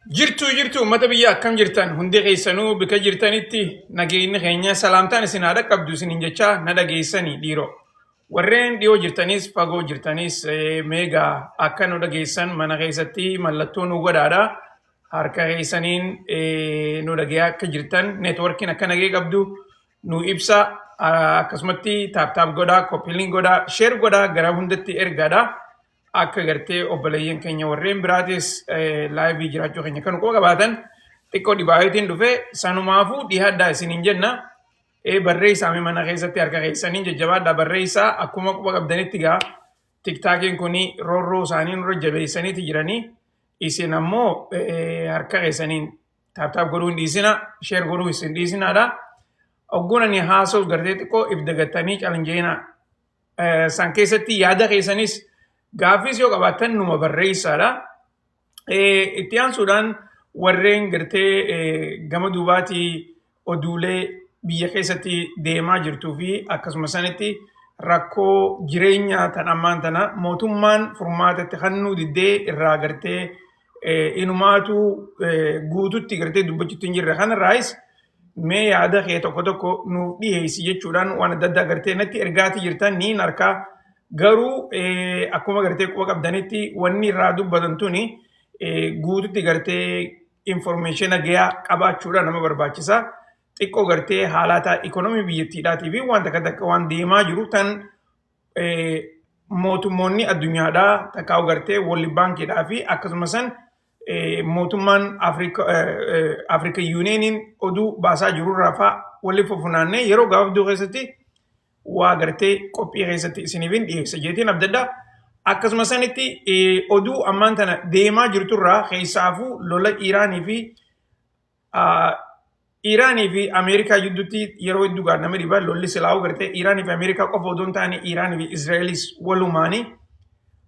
Jirtuu jirtu uummata biyya, akkam jirtan? Hundi keessanuu bika jirtanitti nageenyi keenya salaamtaan isin haadha qabdu isiniin jechaa, na dhageessanii dhiiroo? Warreen dhiyoo jirtanis fagoo jirtanis meegaa akka nu dhageessan mana keessatti mallattoo nu godhaadha. Harka keessaniin nu dhagee akka jirtan, networkiin akka nagee qabdu nu ibsa. Akkasumatti tap tap godhaa, copy link godhaa, share godhaa, gara hundatti ergaadha. Akka gartee obboleeyyan keenya warreen biraatis live jiraachuu keenya kan quba qabaatan. Xiqqoo dhibaayeetiin dhufe, sanumaafuu dhiyaadhaa isiniin jenna. Barreessaa mana keessatti harka keessaniin jajjabaadhaa barreessaa. Akkuma quba qabdanitti gaa TikTokiin kun roorroo isaanii nurra jabeessaniiti jiranii, isin ammoo harka keessaniin tap tap godhuu hin dhiisina, share godhuu isin dhiisinaadha. Ogguun ani haasa'u gartee xiqqoo if dagattanii calanjeena. San keessatti yaada keessanis gaaffiis yoo qabaattan numa barreessaadha. Itti aansuudhaan warreen gartee gama duubaatii oduulee biyya keessatti deemaa jirtuu fi akkasuma sanitti rakkoo jireenyaa tan ammaan tana mootummaan furmaatatti hannuu diddee irraa gartee inumaatu guututti gartee dubbachuutti hin jirre kanarraayis mee yaada kee tokko tokko nuuf dhiyeessi jechuudhaan waan adda addaa gartee natti ergaatii jirtan niin harkaa. Garuu akkuma gartee quba qabdanitti wanni irraa dubbatan tuni guututti gartee information gahaa qabaachuudha nama barbaachisa. Xiqqoo gartee haalata ikonomii biyyattiidhaatii fi waan takka takka waan deemaa jiru tan mootummoonni addunyaadhaa takkaa'u gartee World Bankiidhaa fi akkasuma san mootummaan Afrika Unioniin oduu baasaa jirurraa fa'aa waliin fufunaannee yeroo gabaabduu keessatti waa gartee qophii keessatti isiniif dhiyeessa jeetiin abdaddaa. Akkasuma sanitti oduu ammaan tana deemaa jirturraa keessaafuu lola Iraanii fi Ameerikaa gidduutti yeroo hedduu gaa nama dhiba. Lolli silaa'uu gartee Iraanii fi Ameerikaa qofa odoo hin taane Iraanii fi Israa'elis walumaani.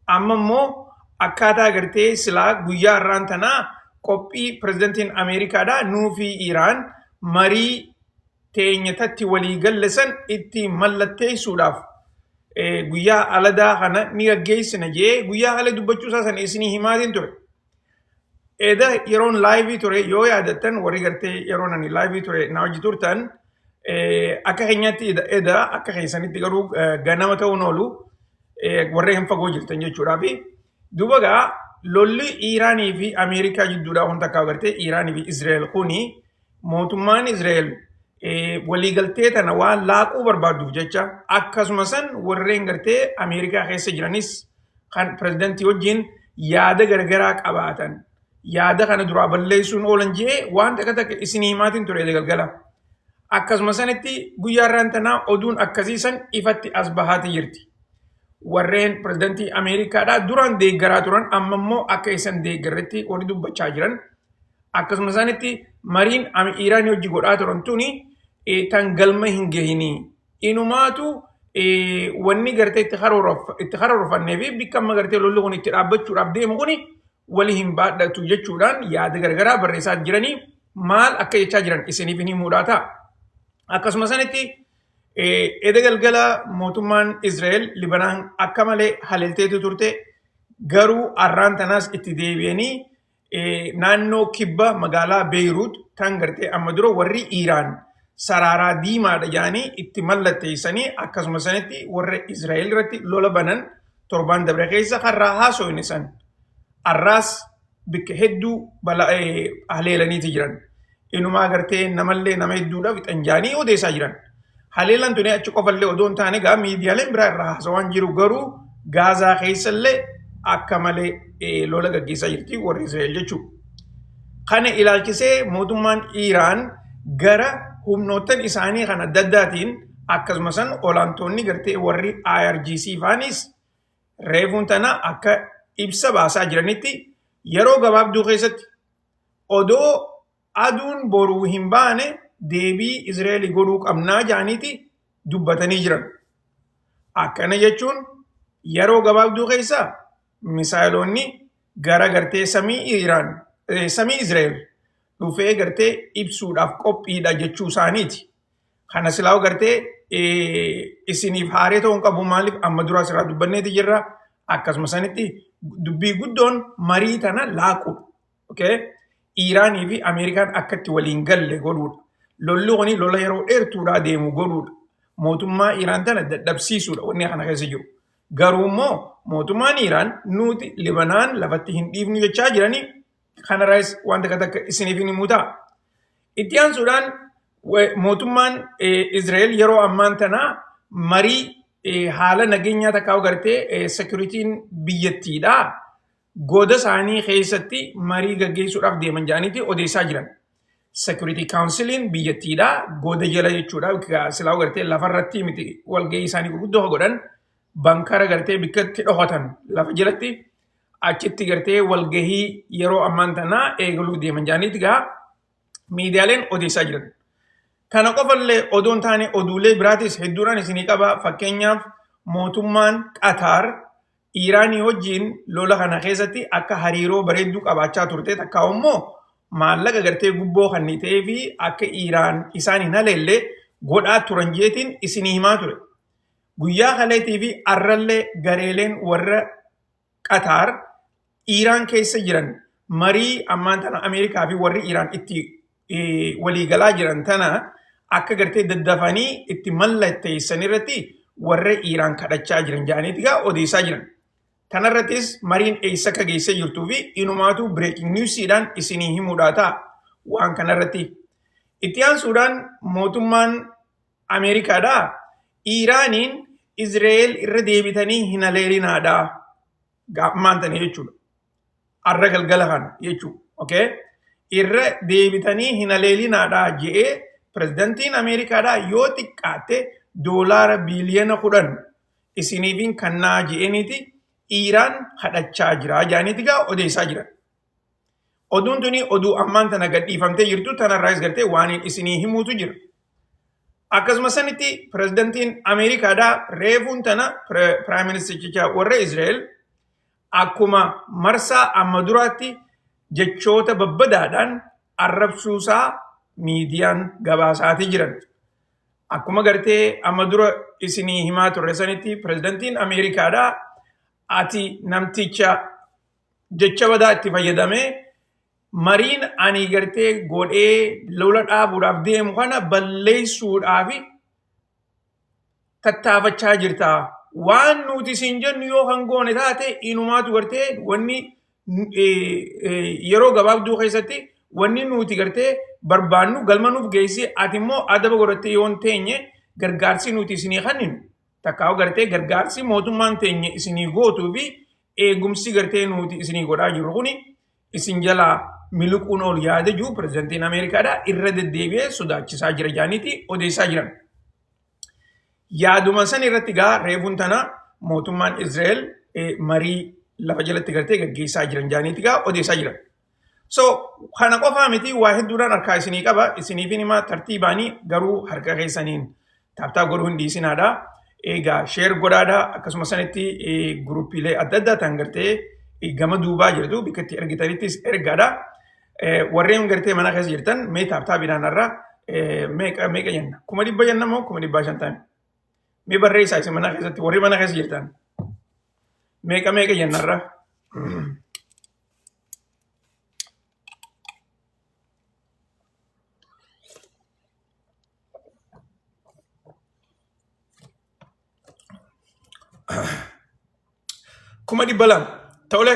Amma immoo akkaataa gartee silaa guyyaa har'aan tanaa qophii pirezidantiin Ameerikaadhaa nuu fi Iraan marii teenyatatti walii galle san itti mallatteessuudhaaf guyyaa aladaa kana ni gaggeessina jee guyyaa haala dubbachuu isaa sana isinii himaatiin ture. Eda yeroon live ture yoo yaadattan, warri gartee yeroon ani live ture na hojii turtan, akka keenyatti eda, akka keessanitti garuu ganama ta'uun oolu warreen fagoo jirtan jechuudhaa. Fi duuba gaa lolli Iiraanii fi Ameerikaa jidduudhaa wanta akka agartee Iiraanii fi Israa'el kuni mootummaan Israa'el waliigaltee tana waan laaquu barbaaduuf jecha, akkasuma san warreen gartee Ameerikaa keessa jiranis kan pirezidantii wajjin yaada garagaraa qabaatan yaada kana duraa balleessuun oolan jee waan takka takka isinii himaatiin ture galgala. Akkasuma sanitti guyyaa irraan tanaa oduun akkasii san ifatti as bahaati jirti. Warreen pirezidantii Ameerikaadhaa duraan deeggaraa turan amma immoo akka isan deeggarretti warri dubbachaa jiran, akkasuma sanitti mariin Iraanii hojii godhaa turan tuni tan galma hin gahinii. Inumaatu wanni gartee itti karoorfannee fi bikka amma gartee lolli kun itti dhaabbachuudhaaf deemu kuni walii hin baadhatu jechuudhaan yaada garagaraa barreessaa jiranii maal akka jechaa jiran isiniif hin himuudhaa ta'a. Akkasuma sanitti eda galgala mootummaan Israa'el Libanaan akka malee haleelteetu turte, garuu arraan tanaas itti deebi'anii naannoo kibba magaalaa Beeyruut tan gartee amma dura warri Iiraan saraaraa diimaadha jedhanii itti mallatteessanii, akkasuma sanitti warra Israa'el irratti lola banan torbaan dabre keessa karraa haasofne san arraas bikka hedduu haleelaniiti jiran. Inumaa gartee namallee nama hedduudhaaf fixan jaanii odeessaa jiran. Haleelan tuni achi qofallee odoo hin taane gaa miidiyaaleen biraa irraa haasawaan jiru, garuu Gaazaa keessallee akka malee lola gaggeessaa jirti warri Israa'el jechuudha. Kana ilaalchisee mootummaan Iiraan gara humnoottan isaanii kan adda addaatiin, akkasuma san olaantoonni gartee warri IRGC faanis reefuun tana akka ibsa baasaa jiranitti, yeroo gabaabduu keessatti odoo aduun boruu hin baane deebii Israa'el godhuu qabnaa jaaniiti dubbatanii jiran. Akkana jechuun yeroo gabaabduu keessa misaayiloonni gara gartee samii Iiraan, samii Israa'el dhufee gartee ibsuudhaaf qophiidha jechuu isaaniiti. Kana silaa gartee isiniif haaree ta'uu hin qabu, maaliif amma duraa asirraa dubbanneeti jirra. Akkasuma sanitti dubbii guddoon marii tana laaqu. Okay? Iiraanii fi Ameerikaan akka itti waliin galle godhuudha. Lolli kuni lola yeroo dheertuudhaa deemu godhuudha. Mootummaa Iiraan tana dadhabsiisuudha wanni kana keessa jiru. Garuu immoo mootummaan Iiraan nuti Libanaan lafatti hin dhiifnu jechaa jiranii kanarraas waan takka takka isiniif hin himuu ta'a. Itti aansuudhaan mootummaan Israa'el yeroo ammaan tana marii haala nageenyaa takkaa gartee securityn biyyattiidha. Goda isaanii keessatti marii gaggeessuudhaaf deeman jedhaniiti odeessaa jiran. Security Counciliin biyyattiidha. Goda jala jechuudha. Silaa gartee lafarratti miti walgahii isaanii gurguddoo godhan bankara gartee bikkatti dhokotan lafa jalatti achitti gartee walgahii yeroo ammaan tanaa eegaluu deeman jedhaniiti gaa miidiyaaleen odeessaa jiran. Kana qofallee odoo hin taane oduulee biraatis hedduudhaan isinii qaba. Fakkeenyaaf mootummaan Qataar Iiraanii wajjin lola kana keessatti akka hariiroo bareedduu qabaachaa turte takka immoo maallaqa gartee gubboo kan ta'ee fi akka Iiraan isaan hin haleelle godhaa turan jeetiin isinii himaa ture. Guyyaa kaleetii fi arrallee gareeleen warra Qataar Iiraan keessa jiran marii ammaan tana Ameerikaa fi warri Iiraan itti waliigalaa jiran tana akka gartee daddafanii itti mallatteessan irratti warra Iiraan kadhachaa jiran jedhaniiti gaa odeessaa jiran. Tanarrattis mariin eessa akka geessee jirtuu fi inumaatu breaking newsiidhaan isinii himuudhaa ta'a waan kanarratti. Itti aansuudhaan mootummaan Ameerikaadhaa Iiraaniin Izraa'el irra deebitanii hin haleelinaadhaa ammaan tana jechuudha. Arra galgala kana jechuudha. Okay? Irra deebitanii hin haleelinaadhaa je'ee pirezidantiin Ameerikaadhaa yoo xiqqaatte $10 biiliyoona isiniifin kannaa je'eniiti Iiraan kadhachaa jira jedhaniiti gaa odeessaa jiran. Oduun tuni oduu ammaan tana gadhiifamtee jirtu tanarraas gartee waan isinii himuutu jira. Akkasuma sanitti pirezidantiin Ameerikaadhaa reefuun tana prime ministericha warra Israa'el akkuma marsaa amma duraatti jechoota babbadaadhaan arrabsuusaa miidiyaan gabaasaatii jiran. Akkuma gartee amma dura isinii himaa turre sanitti pirezidantiin Ameerikaadhaa ati namticha jecha badaa itti fayyadamee mariin ani gartee godhee lola dhaabuudhaaf deemu kana balleessuudhaaf tattaafachaa jirta. Waan nuti isin jennu yoo kan goone taate inumaatu gartee wanni yeroo gabaabduu keessatti wanni nuti gartee barbaannu galma nuuf geessi, ati immoo adaba godhattee yoo hin teenye gargaarsi nuti isinii kenninu takkaa'u gartee gargaarsi mootummaan teenye isinii gootuu fi eegumsi gartee nuti isinii godhaa jirru kuni isin jalaa miliquun ol yaada jiru pirezidantiin Ameerikaadhaa irra deddeebi'ee sodaachisaa jira jedhaniiti odeessaa jiran. Yaaduma san irratti gaa reefuun tana mootummaan Israa'el marii lafa jalatti gartee gaggeessaa jiran jedhaniiti gaa odeessaa jiran. So kana qofaa miti, waa hedduudhaan harkaa isinii qaba. Isiniifin himaa tartiibaanii, garuu harka keessaniin tap tap godhuu hin dhiisinaadha. Egaa share godhaadha. Akkasuma sanitti groupiilee adda addaa ta'an gartee gama duubaa jirtu bakka itti ergitanittis ergaadha. Warreen gartee mana keessa jirtan mee tap tapiidhaan har'a meeqa meeqa jenna? 100,000 jenna moo 150,000? Mee barreessaa isin mana keessatti, warri mana keessa jirtan. Meeqa meeqa jenna har'a? 200,000. Tole,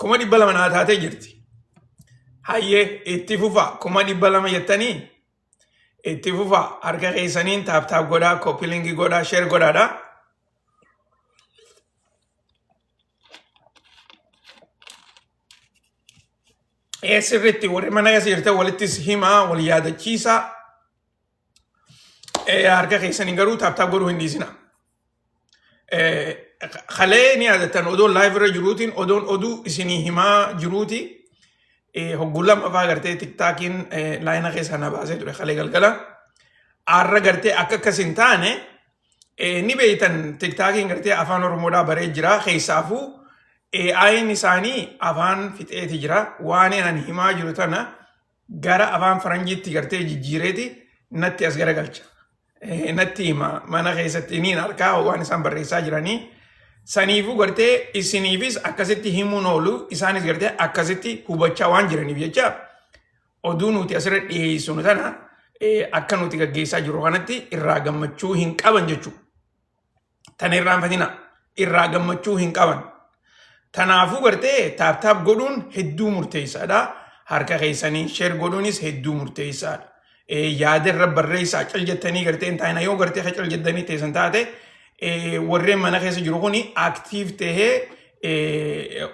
200,000 naa taatee jirti. Hayyee, itti fufa. 200,000 jettanii itti fufa. Harka keessaniin tap tap godhaa, copy link godhaa, share godhaadha. Ee, sirriitti warri mana keessa jirtan walittis himaa, wal yaadachiisaa. Harka keessaniin garuu tap tap godhuu hin dhiisina. Kalee ni yaadattan, odoon live irra jiruutiin, odoon oduu isinii himaa jiruuti hogguu lama fa'aa gartee TikTokiin linea keessaa na baasee ture kalee galgala. Har'a gartee akka akkas hin taane ni beeytan, TikTokiin gartee afaan Oromoodhaa baree jira. Keessaafuu AI'n isaanii afaan fixeeti jira. Waan ani himaa jiru tana gara afaan faranjiitti gartee jijjiireeti natti as garagalcha. Natti hima mana keessatti niin harkaa waan isaan barreessaa jiranii. Saniifuu gartee isiniifis akkasitti himuun oolu, isaanis gartee akkasitti hubachaa waan jiraniif jecha Oduu nuti asirra dhiyeessinu tana akka nuti gaggeessaa jirru kanatti irraa gammachuu hin qaban jechuudha. Tana irraanfatina, irraa gammachuu hin qaban. Tanaafuu gartee tap tap godhuun hedduu murteessaadha. Harka keessanii share godhuunis hedduu murteessaadha. Yaada irra barreessaa. Cal jettanii gartee hin taa'ina. Yoo gartee cal jettanii teessan taate, warreen mana keessa jiru kuni active tahee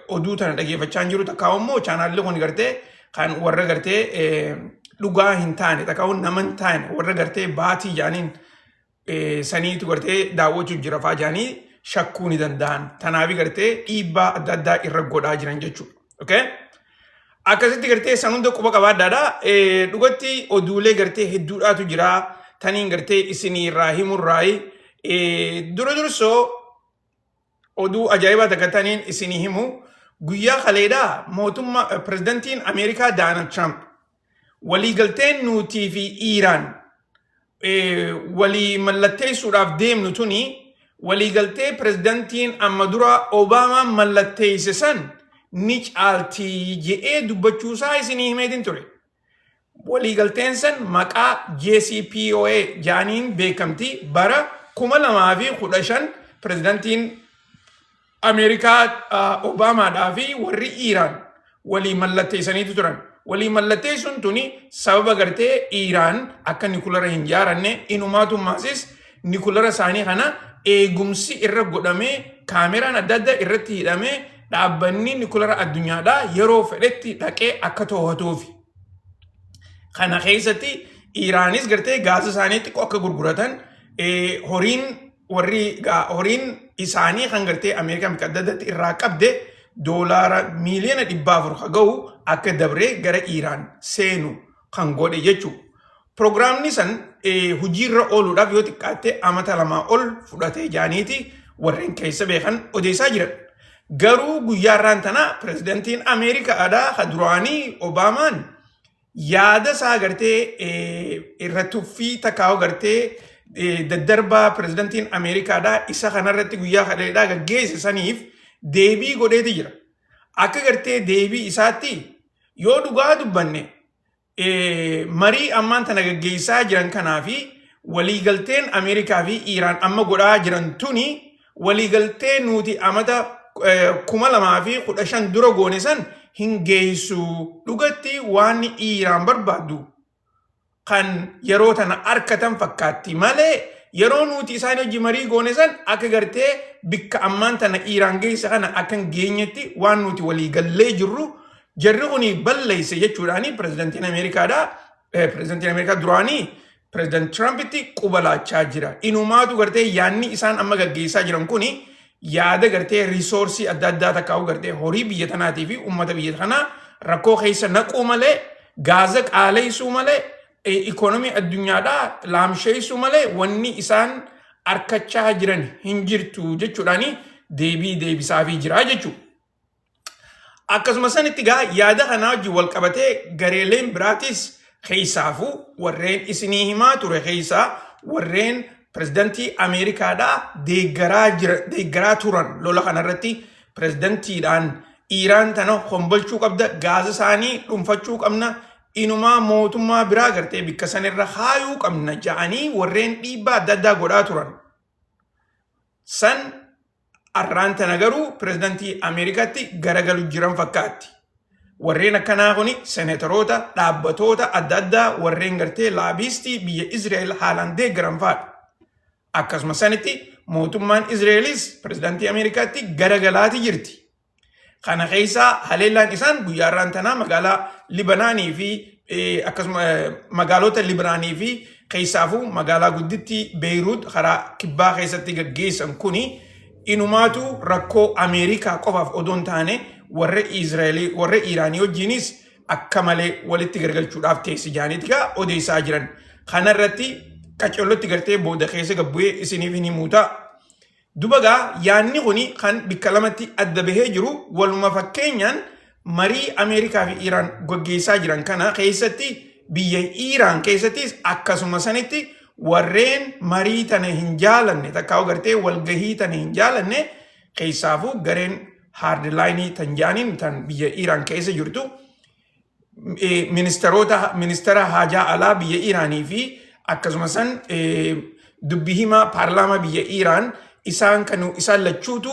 oduu tana dhageeffachaa hin jiru. Takkaa immoo chaanaalli kun gartee kan warra gartee dhugaa hin taane, takkaa nama hin taane, warra gartee baatii jaaniin saniitu gartee daawwachuu jira faa jaanii shakkuu ni danda'an. Tanaafi gartee dhiibbaa adda addaa irra godhaa jiran jechuudha. Okay? Akkasitti gartee san hunda quba qabaadhaadha. Dhugatti oduulee gartee hedduudhaatu jira. Taniin gartee isinii irraa himurraayi. Dura dursoo oduu ajaa'ibaa takka taniin isinii himu, guyyaa kaleedhaa mootummaa pirezidantiin Ameerikaa Daanald Trump waliigalteen nuutii fi Iiraan walii mallatteessuudhaaf deemnu tuni waliigaltee pirezidantiin amma dura Obaamaan mallatteesse san ni caalti je'ee dubbachuusaa isinii himeetiin ture. Waliigalteen san maqaa JCPOA jaaniin beekamti. Bara 2015 pirezidantiin Ameerikaa Obaamaadhaa fi warri Iiraan walii mallatteessaniitu turan. Walii mallatteessuun tuni sababa gartee Iiraan akka nikulara hin jaaranne, inumaatummaasis nikulara isaanii kana eegumsi irra godhamee, kaameraan adda addaa irratti hidhamee, dhaabbanni nikulara addunyaadhaa yeroo fedhetti dhaqee akka to'atuufi. Kana keessatti Iiraanis gartee gaasa isaanii xiqqoo akka gurguratan, horiin warri horiin isaanii kan gartee Ameerikaan bakka adda addaatti irraa qabde $400 miiliyoona ka ga'u akka dabree gara Iiraan seenu kan godhe jechuudha. Piroogiraamni san hojiirra ooluudhaaf yoo xiqqaatte amata 2 ol fudhatee jaaniiti warreen keessa beekan odeessaa jiran. Garuu guyyaa irraan tana pirezidantiin Ameerikaadhaa ka duraanii Obaamaan yaada isaa gartee irra tuffii takkaa'u gartee daddarbaa pirezidantiin Ameerikaadhaa isa kanarratti guyyaa kaleedhaa gaggeesse saniif deebii godheeti jira. Akka gartee deebii isaatti, yoo dhugaa dubbanne, marii ammaan tana gaggeessaa jiran kanaa fi waliigalteen Ameerikaa fi Iiraan amma godhaa jiran tuni waliigaltee nuti amata 2015 dura goone san hin geessu. Dhugatti waan Iiraan barbaaddu kan yeroo tana arkatan fakkaatti malee, yeroo nuti isaan hojii marii goone san akka gartee bikka ammaan tana Iiraan geesse kana akka hin geenyetti waan nuti waliigallee jirru jarri kuni balleesse jechuudhaani pirezidantiin Ameerikaadha. Pirezidantiin Ameerikaa duraanii pireezidant Tiraampitti quba laachaa jira. Inumaatu gartee yaadni isaan amma gaggeessaa jiran kuni yaada gartee resource adda addaa takkaa'u gartee horii biyya tanaatii fi uummata biyya kanaa rakkoo keessa naquu malee, gaaza qaaleessuu malee, ikoonomii addunyaadhaa laamsheessuu malee wanni isaan arkachaa jiran hin jirtu jechuudhaani deebii deebisaafii jira jechuudha. Akkasuma sanitti gaa yaada kanaa wajjin wal qabatee gareeleen biraatis, keessaafuu warreen isinii himaa ture keessaa warreen pirezidantii Ameerikaadhaa deeggaraa jira, deeggaraa turan, lola kanarratti pirezidantiidhaan Iiraan tana hombolchuu qabda, gaaza isaanii dhuunfachuu qabna, inumaa mootummaa biraa gartee bikka sanirra haayuu qabna ja'anii warreen dhiibbaa adda addaa godhaa turan. San arraan tana garuu pirezidantii Ameerikaatti garagalu jiran fakkaatti. Warreen akkanaa kuni seneetaroota, dhaabbatoota adda addaa, warreen gartee lobbyist biyya Israa'el haalaan deeggaran fa'aadha. Akkasuma sanitti mootummaan Israa'elis pirezidantii Ameerikaatti garagalaati jirti. Kana keessaa haleellaan isaan guyyaa irraan tanaa magaalaa Libanaanii fi akkasuma magaalota Libanaanii fi keessaafuu magaalaa gudditti Beeyruut karaa kibbaa keessatti gaggeessan kuni inumaatu rakkoo Ameerikaa qofaaf odoo hin taane warra Israa'elii warra Iiraanii wajjinis akka malee walitti gargalchuudhaaf teessi jaaniiti gaa odeessaa jiran. Kanarratti qacollotti gartee booda keessa gabbu'ee isiniif hin himuu ta'a. Duba gaa yaadni kuni kan bikka lamatti adda bahee jiru, waluma fakkeenyaan marii Ameerikaa fi Iiraan gaggeessaa jiran kana keessatti biyya Iiraan keessattis akkasuma sanitti warreen marii tana hin jaalanne, takkaa gartee walgahii tana hin jaalanne, keessaafuu gareen hardline tan jaaniin tan biyya Iiraan keessa jirtu Ministeerota ministeera haajaa alaa biyya Iraanii fi akkasuma san dubbi himaa paarlaamaa biyya Iraan isaan kan isaan lachuutu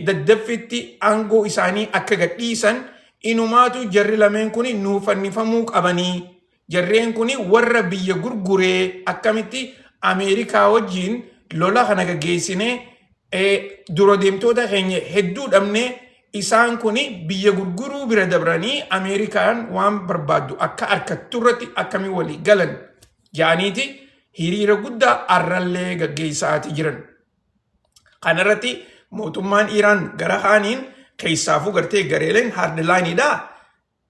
daddaffitti aangoo isaanii akka gadhiisan, inumaatu jarri lameen kun nuu fannifamuu qabanii, jarreen kun warra biyya gurguree, akkamitti Ameerikaa wajjin lola kana gaggeessinee dura deemtoota keenya hedduu dhabnee, isaan kun biyya gurguruu bira dabranii Ameerikaan waan barbaaddu akka harkattu irratti akkamii walii galan jedhaniiti hiriira guddaa arrallee gaggeessaati jiran. Kanarratti mootummaan Iraan gara kaaniin keessaafuu gartee gareeleen hardline-iidha.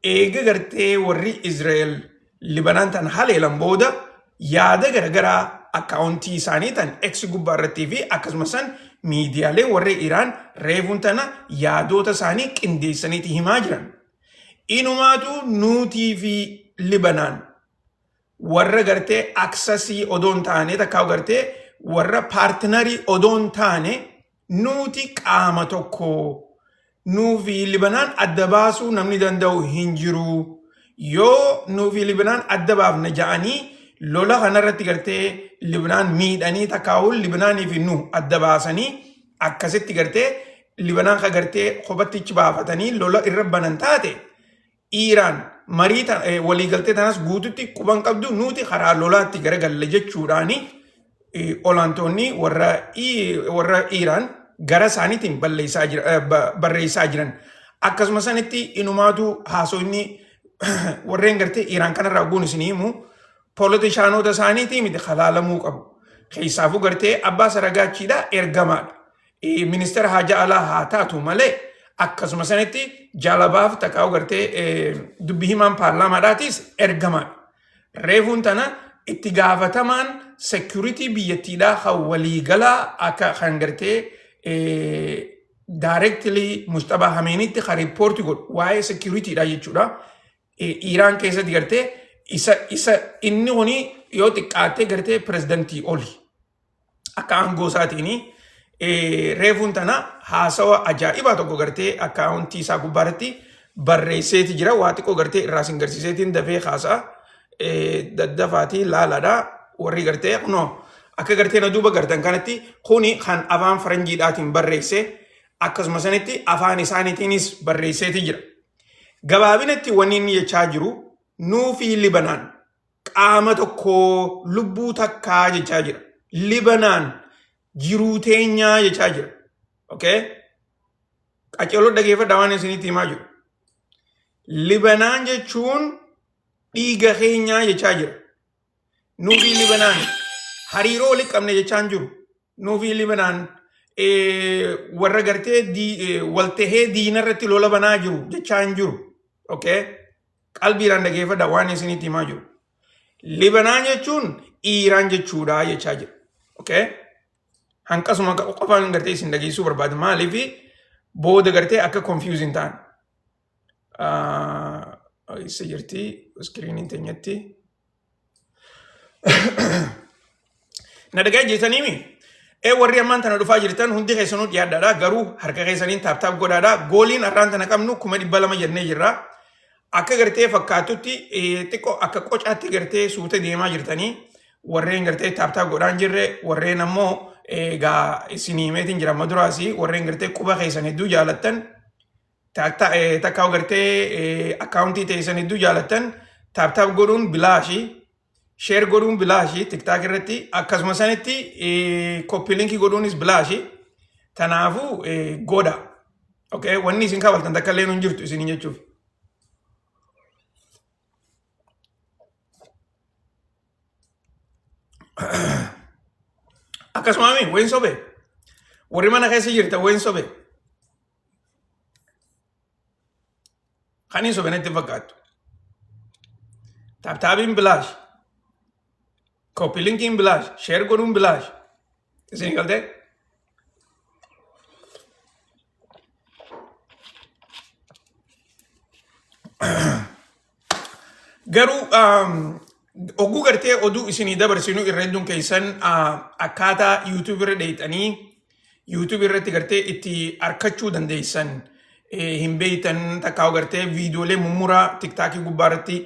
Eega gartee warri Israa'el Libanaan tan haleelan booda yaada garagaraa akkaawuntii isaanii tan X gubbaa irrattii fi akkasumas san miidiyaaleen warri Iraan reefuun tana yaadoota isaanii qindeessaniiti himaa jiran. Inumaatu nuutii fi Libanaan warra gartee axis-ii odoo hin taane, takkaa gartee warra partner-ii odoo hin taane, nuti qaama tokko, nuu fi Libanaan adda baasuu namni danda'u hin jiru. Yoo nuu fi Libanaan adda baafna ja'anii lola kanarratti gartee Libnaan miidhanii, takkaa'uun Libnaanii fi nu adda baasanii akkasitti gartee Libanaan ka gartee kophattichi baafatanii lola irra banan taate, Iiraan marii waliigaltee tanas guututti quban qabdu, nuti karaa lolaatti garagalle jechuudhaani olaantoonni warra Iiraan gara isaaniitiin balleessaa jira, barreessaa jiran. Akkasuma sanitti inumaatu haasofni warreen gartee Iiraan kanarraa guun isin himu politician-oota isaaniitii miti halaalamuu qabu. Keessaafuu gartee Abbaa Saragaachiidha ergamaadha. Ministeera haajaa alaa haa taatu malee akkasuma sanitti jaalabaaf takkaa'u gartee dubbi himaan paarlaamaadhaatis ergamaadha. Reefuun tana itti gaafatamaan security biyyattiidhaa kan waliigalaa akka kan gartee directly Mujtabaa Hameenitti kan report-ii godhu waa'ee security-dha jechuudha. Iraan keessatti gartee isa inni kuni yoo xiqqaattee gartee pirezidantii oli. Akka aangoo isaatiin reefuun tana haasawa ajaa'ibaa tokko gartee akkaawuntii isaa gubbaarratti barreesseeti jira. Waa xiqqoo gartee irraa sin garsiiseetiin dafee haasa'a. Daddafaatii laalaadha. Warri gartee kunoo akka gartee na duuba gartan kanatti kuni kan afaan faranjiidhaatiin barreesse, akkasuma sanitti afaan isaaniitiinis barreesseeti jira. Gabaabinatti wanni inni jechaa jiru nuu fi Libanaan qaama tokko, lubbuu takkaa jechaa jira. Libanaan jiruu teenyaa jechaa jira. Okay? Qaceeloo dhageeffadhaa waan isinitti himaa jiru. Libanaan jechuun dhiiga keenyaa jechaa jira. Nuu fi Libanaan hariiroo walitti qabne jechaa hin jiru. Nuu fi Libanaan warra gartee waltahee diina irratti lola banaa jiru jechaa hin jiru. Okay? Qalbiidhaan dhageeffadhaa waan isinitti himaa jiru. Libanaan jechuun Iiraan jechuudha jechaa jira. Okay? Hanqasuma qofaan gartee isin dhageessuu barbaada. Maaliif booda gartee akka confusing ta'an. Isa jirti screen-iin teenyatti. Na dhagaa jettaniimi? Warri ammaan tana dhufaa jirtan hundi keessanuu dhiyaadhaadha. Garuu harka keessaniin tap tap godhaadha. Goal-iin har'aan tana qabnu 200,000 jennee jirra. Akka gartee fakkaatutti xiqqoo akka qocaatti gartee suuta deemaa jirtanii, warreen gartee tap tap godhaan jirre, warreen ammoo egaa isin himeetiin jira amma duraasi, warreen gartee quba keessan hedduu jaalattan, takka gartee akkaawuntii teessan hedduu jaalattan, tap tap godhuun bilaashii, share godhuun bilaashii TikTok irratti, akkasuma sanitti copy link-ii godhuunis bilaashii. Tanaafuu godha. Okay, wanni isin kafaltan takka illee hin jirtu isin jechuuf. Akkasuma mi wayin sobe, warri mana keessa jirta wayin sobe, kan hin sobe natti fakkaattu. Tap tap-iin bilaash, copy link-iin bilaash, share godhuun bilaash. Isin galtee? Garuu oguu gartee oduu isinii dabarsinu irra hedduun keessan akkaataa YouTube irra dheeyxanii YouTube irratti gartee itti arkachuu dandeessan hin beeytan takkaa gartee viidiyoolee mummuraa TikTokii gubbaa irratti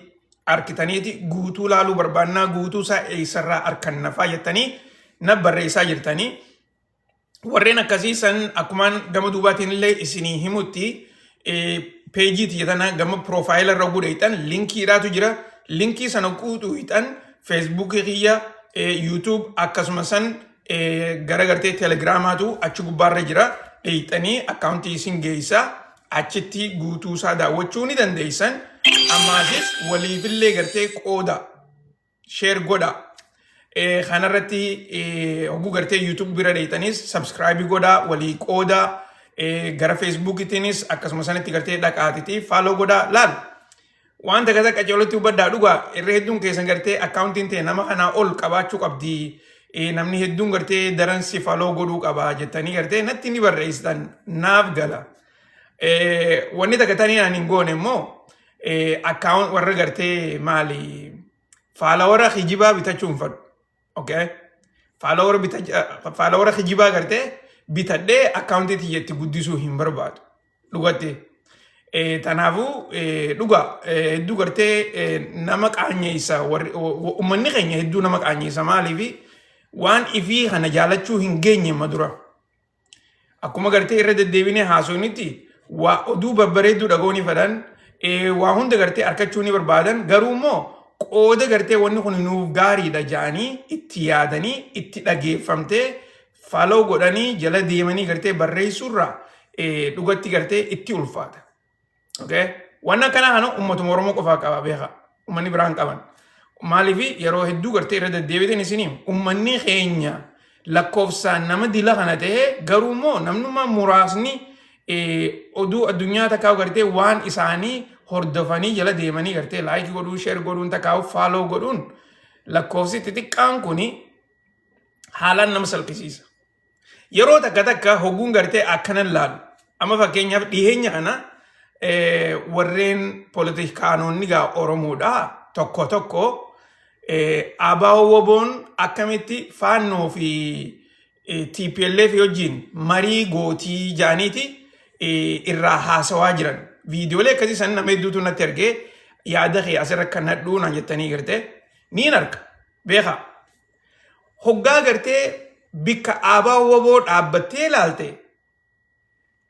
arkitaniiti guutuu laaluu barbaannaa, guutuu isaa eessarraa arkanna faa jettanii na barreessaa jirtanii. Warreen akkasii san akkumaan gama duubaatiin illee isinii himutti, peejii tiyya tana gama profile irra godheexan linkiidhaatu jira. Linkii sana quuxuuxan Facebookii kiyya, YouTube, akkasuma san gara gartee Telegramaatu achi gubbaarra jira. Dheeyxanii akkaawuntii isin geessaa, achitti guutuu isaa daawwachuu ni dandeessan. Ammaasis waliifillee gartee qooda, share godha. Kanarratti hogguu gartee YouTube bira dheeyxanis subscribe godhaa, walii qooda, gara Facebookitiinis akkasuma sanitti gartee dhaqaatiti follow godhaa laal. Waan takka takka qaceelootti hubadhaa. Dhugaa irra hedduun keessan gartee akkaawuntiin ta'e nama kanaa ol qabaachuu qabdi. Namni hedduun gartee daran si follow godhuu qaba jettanii gartee natti ni barreessitan, naaf gala. Wanni takka tanii ani hin goone immoo account warra gartee maali follower kijibaa bitachuu hin fadhu. Okay? Follower kijibaa gartee bitadhee akkaawuntii tiyyatti guddisuu hin barbaadu. Dhugatti. Tanaafuu dhugaa hedduu gartee nama qaanyeessa, uummanni keenya hedduu nama qaanyeessa. Maaliifi waan ifii kana jaalachuu hin geenye ma dura. Akkuma gartee irra deddeebinee haasofnitti, waa oduu babbareedduu dhaga'uu ni fedhan, waa hunda gartee argachuu ni barbaadan, garuu immoo qooda gartee wanni kun nuuf gaariidha jedhanii itti yaadanii itti dhageeffamtee follow godhanii jala deemanii gartee barreessuurraa dhugatti gartee itti ulfaata. Okay? Waan akkanaa kana uummatuma Oromoo qofaa qaba, beeka. Uummanni biraan qaban. Maaliif yeroo hedduu gartee irra deddeebitan isinii uummanni keenya lakkoofsaan nama dila kana ta'e, garuu immoo namnummaa muraasni oduu addunyaa takkaa gartee waan isaanii hordofanii jala deemanii gartee like godhuu, share godhuun, takkaa follow godhuun lakkoofsi xixiqqaan kuni haalaan nama salphisiisa. Yeroo takka takka hogguun gartee akkanan laalu. Amma fakkeenyaaf dhiyeenya kana warreen poolitikaanonni gaa Oromoodha tokko tokko ABO WBOn akkamitti faannoo fi TPLF wajjin marii gootii jaaniiti irraa haasawaa jiran. Viidiyoolee akkasii san nama hedduutu natti ergee, yaada kee asirra kan hadhuu naan jettanii gartee niin arga, beekaa. Hoggaa gartee bikka ABO WBO dhaabbattee ilaalte,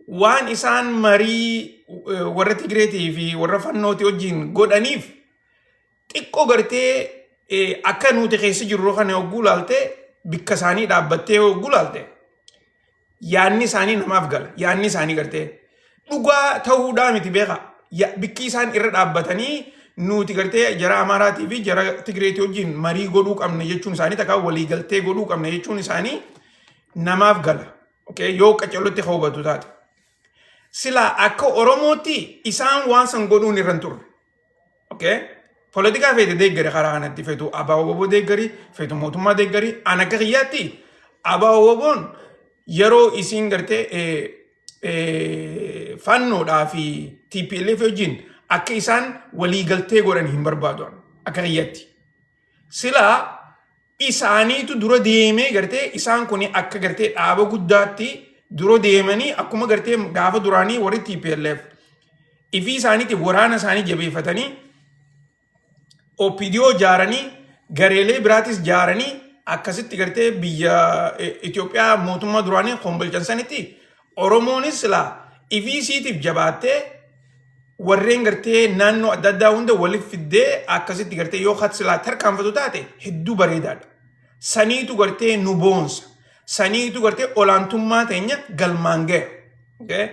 waan isaan marii warra Tigireetii fi warra Fannootii wajjin godhaniif xiqqoo gartee akka nuti keessa jirru kana hogguu ilaalte, bikka isaanii dhaabbattee hogguu ilaalte, yaadni isaanii namaaf gala. Yaadni isaanii gartee dhugaa ta'uudhaa miti, beeka. Bikki isaan irra dhaabbatanii nuti gartee jara Amaaraatii fi jara Tigireetii wajjin marii godhuu qabna jechuun isaanii, takka waliigaltee godhuu qabna jechuun isaanii namaaf gala. Okay? Yoo qaccalootti hubatu taate. Silaa akka Oromootti isaan waan san godhuun irra hin turre. Okay? Poolitikaa feete deeggari, karaa kanatti feetu ABO WBO deeggari, feetu mootummaa deeggari. An akka kiyyaatti ABO WBOn yeroo isiin gartee fannoodhaa fi TPLF wajjin akka isaan waliigaltee godhan hin barbaadu akka kiyyatti. Silaa isaaniitu dura deemee gartee isaan kun akka gartee dhaaba guddaatti dura deemanii, akkuma gartee gaafa duraanii warri TPLF ifii isaaniitiif waraana isaanii jabeeffatanii OPDO jaaranii, gareelee biraatis jaaranii, akkasitti gartee biyya Itoophiyaa mootummaa duraanii kombolchan sanitti, Oromoonis silaa ifii isiitiif jabaattee warreen gartee naannoo adda addaa hunda waliif fiddee akkasitti gartee yoo kat silaa tarkaanfatu taate hedduu bareedaadha. Saniitu gartee nu boonsa. Saniitu gartee olaantummaa teenya galmaan gaha. Okay?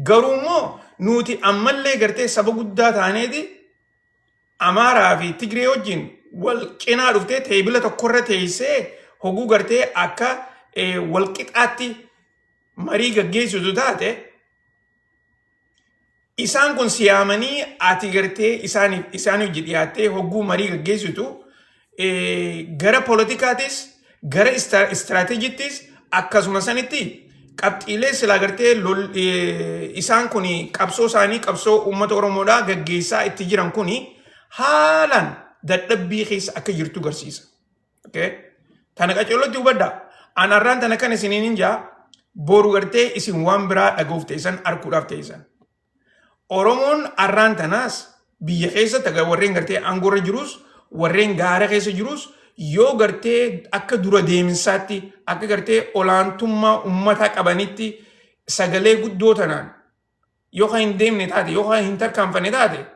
Garuu immoo nuti ammallee gartee saba guddaa taaneeti Amaaraa fi Tigree wajjin wal cinaa dhuftee table tokkorra teessee hoguu gartee akka wal qixaatti marii gaggeessitu taate, isaan kun siyaamanii ati gartee isaaniif isaanii hojii dhiyaattee hogguu marii gaggeessitu, gara poolitikaatis gara istiraateejittis akkasuma sanitti qabxiilee silaa gartee isaan kun qabsoo isaanii, qabsoo uummata Oromoodhaa gaggeessaa itti jiran kun haalaan dadhabbii keessa akka jirtu garsiisa. Okay? Tana qaceellotti hubadhaa. An arraan tana kan isiniin hin jaa, boru gartee isin waan biraa dhaga'uuf teessan, arguudhaaf teessan. Oromoon arraan tanaas biyya keessatti aga warreen gartee aangoorra jirus warreen gaara keessa jirus yoo gartee akka dura deeminsaatti akka gartee olaantummaa uummataa qabanitti sagalee guddoo tanaan yoo kan hin deemne taate, yoo kan hin tarkaanfanne taate,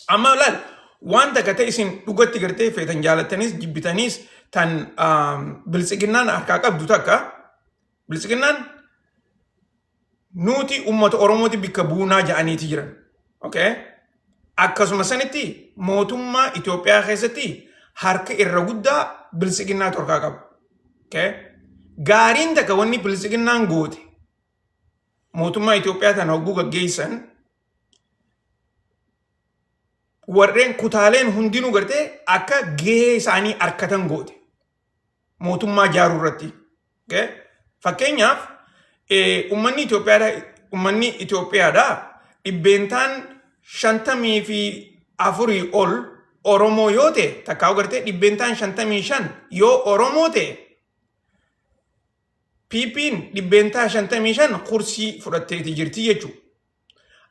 amma laal, waan takka ta'e isin dhugatti gartee feetan jaalattanis jibbitaniis tan biltsiginnaan harkaa qabdu takka, biltsiginnaan nuti uummata Oromooti bikka buunaa ja'aniiti jiran. Okay? Akkasuma sanitti mootummaa Itoophiyaa keessatti harka irra guddaa biltsiginnaatu harkaa qaba. Okay? Gaariin takka wanni biltsiginnaan goote mootummaa Itoophiyaa tana hogguu gaggeessan warreen kutaaleen hundinuu gartee akka gahee isaanii harkatan goote mootummaa ijaaruu irratti. Okay? Fakkeenyaaf uummanni Itoophiyaadha 54% ol Oromoo yoo ta'e, takkaa gartee 55% yoo Oromoo ta'e, PP'n 55% kursii fudhatteeti jirti jechuudha.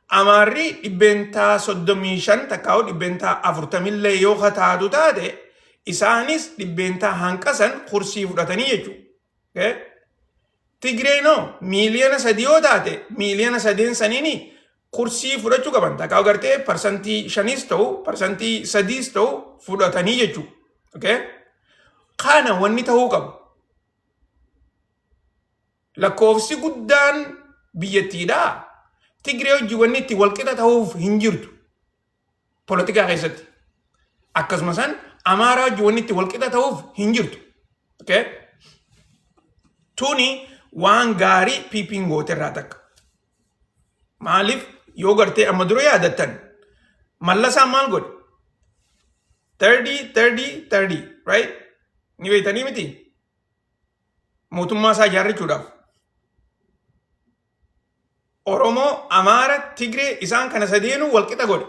Amaarri 35% takkaa 40% yoo taatu taate, isaanis dhibbeentaa hanqasan kursii fudhatanii jechuudha. Okay? Tigreenoo 3 miiliyoona yoo taate, 3 miiliyoona saniini kursii fudhachuu qaban, takkaa gartee 5%s ta'u 3%s ta'u fudhatanii jechuudha. Okay? Kana wanni ta'uu qabu. Lakkoofsi guddaan biyyattiidhaa Tigree hojii wanni itti walqixa ta'uuf hin jirtu polotikaa keessatti. Akkasuma san Amaaraa hojii wanni itti walqixa ta'uuf hin jirtu. Okay? Tuni waan gaarii PP'n goote irraa takka. Maaliif yoo gartee amma dura yaadattan, Mallasaan maal godhe? 30, 30, 30, right? Ni beektanii miti? Mootummaa isaa ijaarrachuudhaaf. Oromoo, Amaara, Tigree isaan kana sadeenuu walqixa godhe.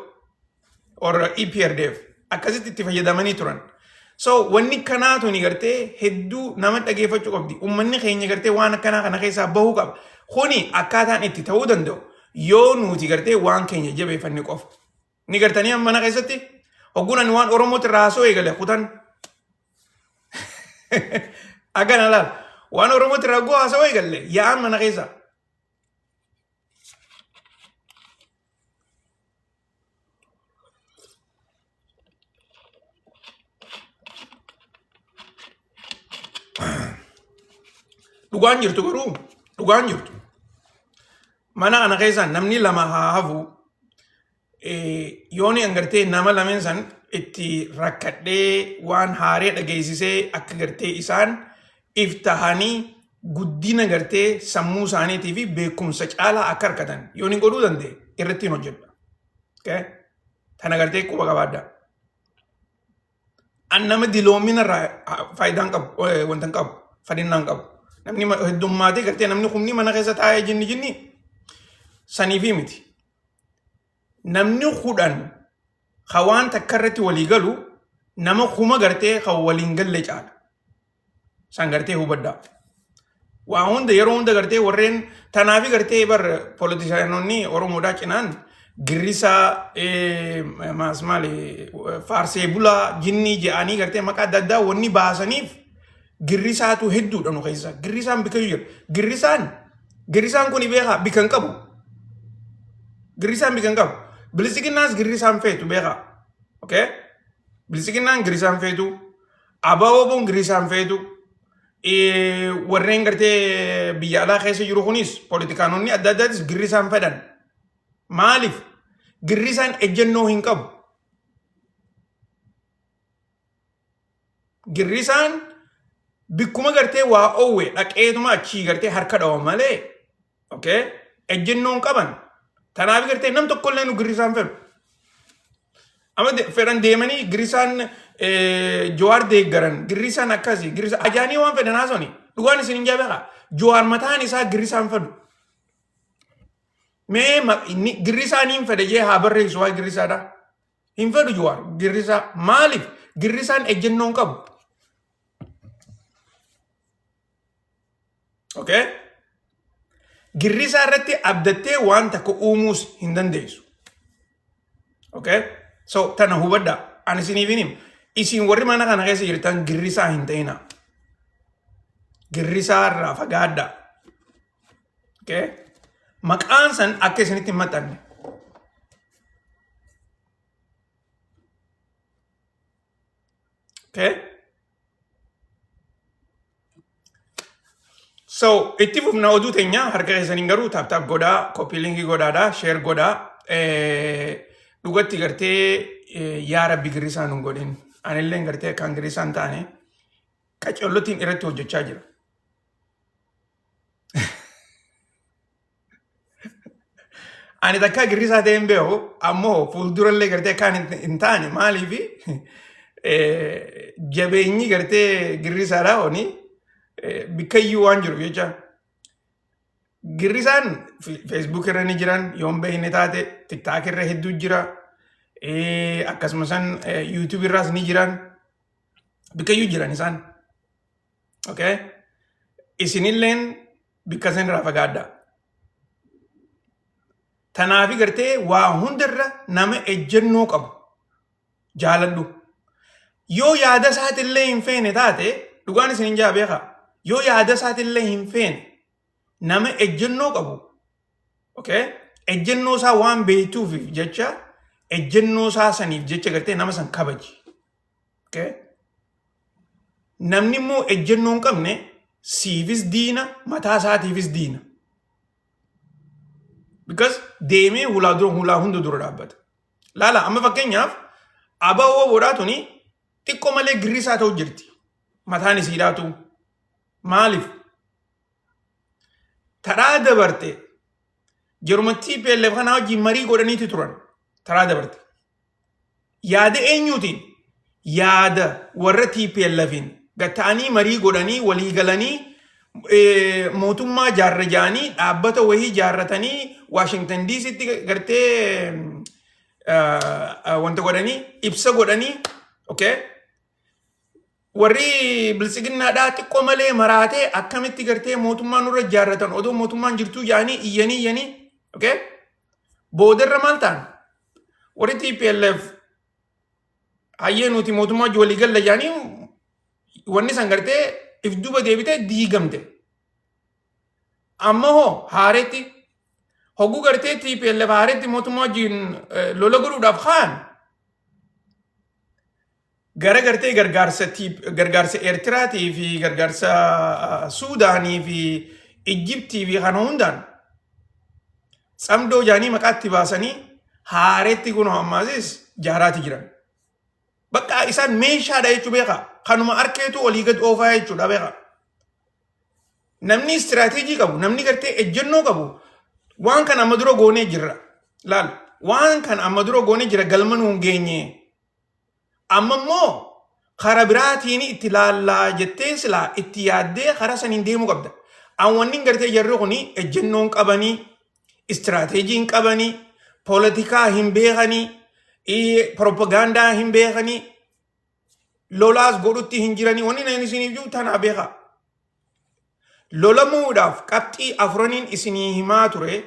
Warra EPRDF akkasitti itti fayyadamanii turan. So wanni kanaa tuni gartee hedduu nama dhageeffachuu qabdi. Uummanni keenya gartee waan akkanaa kana keessaa bahuu qaba. Kuni akkaataan itti ta'uu danda'u yoo nuti gartee waan keenya jabeeffanne qofa. Ni gartanii amma mana keessatti hogguun ani waan Oromootti irraa haasoo eegale kutan. Akkana laal, waan Oromootti irraa hogguu haasoo eegalle yaa'an mana keessa. Dhugaan jirtu garuu, dhugaan jirtu. Mana kana keessa namni lama haa hafu, yooni an gartee nama lameen san itti rakkadhee waan haaree dhageessisee akka gartee isaan if tahanii guddina gartee sammuu isaaniitii fi beekumsa caalaa akka harkatan yooni godhuu danda'e irratti hin hojjedha. Okay? Tana gartee quba qabaadha. An nama diloomina irraa faayidaan qabu, wanta hin qabu, fadhinnaan qabu. Namni heddummaatee gartee namni humni mana keessa taa'ee jinni jinni saniifii miti. Namni 10 ka waan takka irratti walii galu nama 1000 gartee kan waliin galle caala. San gartee hubadhaa. Waa hunda yeroo hunda gartee warreen tanaafi gartee bar poolitisaanonni Oromoodhaa cinaan girrisaa, maas maali, faarsee bulaa jinnii jedhanii gartee maqaa adda addaa wanni baasaniif girrisaatu hedduudha nu keessa. Girrisaan bika jira. Girrisaan kun beekaa bika hin qabu. Girrisaan bika hin qabu. Bilisiginnaas girrisaan feetu beekaa. Okay? Bilisiginnaan girrisaan feetu. Abaaboon girrisaan feetu. Warreen gartee biyya alaa keessa jiru kunis poolitikaanonni adda addaatis girrisaan fedhan. Maaliif? Girrisaan ejjennoo hin qabu. Girrisaan bikkuma gartee waa oowwe dhaqeetuma achii gartee harka dhawa malee, okay, ejjennoo hin qaban. Tanaaf gartee nam tokkollee nu girrisaan fedhu. Amma fedhan deemanii girrisaan Jawaar deeggaran, girrisaan akkasii, girrisa ajaanii waan fedhan haasoni. Dhugaan isin hin jabeekaa. Jawaar mataan isaa girrisaan fedhu. Mee girrisaan hin fedhe jee haa barreessu waa'ee girrisaadha. Hin fedhu Jawaar girrisaa. Maaliif? Girrisaan ejjennoo hin qabu. Okay? Girrisaa irratti abdattee waan takka uumuus hin dandeessu. Okay? So tana hubadhaa. Ani isiniif hin himu. Isin warri mana kana keessa jirtan girrisaa hin ta'inaa. Girrisaa irraa fagaadhaa. Okay? Maqaan san akka isinitti hin maxxanne. Okay? So itti fufna oduu teenya harka keessaniin garuu tap tap godhaa, copy link godhaadha, share godhaa. Dhugatti gartee yaa rabbi girrisaa nun godhin. Anilleen gartee kan girrisaa hin taane qacollottiin irratti hojjechaa jira. Ani takkaa girrisaa ta'ee hin beeku ammoo fuuldurallee gartee akkaan hin taane maaliifi jabeenyi gartee girrisaadhaa oni bikkayyuu waan jiruuf jecha. Girrisaan Facebook irra ni jiran yoon beekne taate TikTok irra hedduu jira akkasumas YouTube irraas ni jiran bikkayyuu jiran isaan. Okay? Isinilleen bikka isin irraa fagaadhaa. Tanaafi gartee waa hundarra nama ejjennoo qabu jaaladhu. Yoo yaada isaatillee hin feene taate dhugaan isin hin jaa beekaa. Yoo yaada isaatillee hin feene nama ejjennoo qabu okay? Ejjennoo isaa waan beektuuf jecha ejjennoo isaa saniif jecha gartee nama san kabaji. Okay? Namni immoo ejjennoo hin qabne siifis diina mataa isaatiifis diina. Because deemee hulaa dura hulaa hunda dura dhaabbata. Laala amma fakkeenyaaf abawoo boodhaa tuni xiqqoo malee girrisaa ta'u jirti. Mataan isiidhaatu. Maaliif? Taraa dabarte yeruma TPLF kanaa wajjin marii godhaniiti turan. Taraa dabarte. Yaada eenyuutiin? Yaada warra TPLFin gatta'anii marii godhanii walii galanii mootummaa jaarra ja'anii dhaabbata wahii jaarratanii Waashingtan DCtti gartee wanta godhanii ibsa godhanii okay? Warri biltsiginnaadhaa xiqqoo malee maraatee akkamitti gartee mootummaa nurra jaarratan odoo mootummaan jirtuu ja'anii iyyanii iyyanii okay? Boodarra maal ta'an? Warri TPLF hayyee nuti mootummaa wajji walii galla jedhanii wanni san gartee if duuba deebitee diigamte. Amma hoo haaretti hogguu gartee TPLF haaretti mootummaa wajjin lola godhuudhaaf kaan gara gartee gargaarsa gargaarsa Eertiraatii fi gargaarsa Suudaanii fi Ijjibtii fi kana hundaan tsamdoo jaanii maqaatti baasanii haaretti kun ammaasis jaaraati jiran. Bakka isaan meeshaadha jechuu beeka. Kanuma harkeetu olii gad oofaa jechuudha beeka. Namni istiraateejii qabu, namni gartee ejjennoo qabu waan kana amma dura goonee jirra. Laal waan kana amma dura goonee jira galma nuun geenye. Amma immoo kara biraatiin itti laallaa jettee silaa itti yaaddee karaa saniin deemuu qabda. An wanni gartee jarri kun ejjennoo hin qabanii, istiraateejii hin qabanii, poolitikaa hin beekanii, propagaandaa hin beekanii, lolaas godhutti hin jiranii. Wanni nan isiniif jiru tanaa beekaa. Lolamuudhaaf qabxii afuraniin isinii himaa ture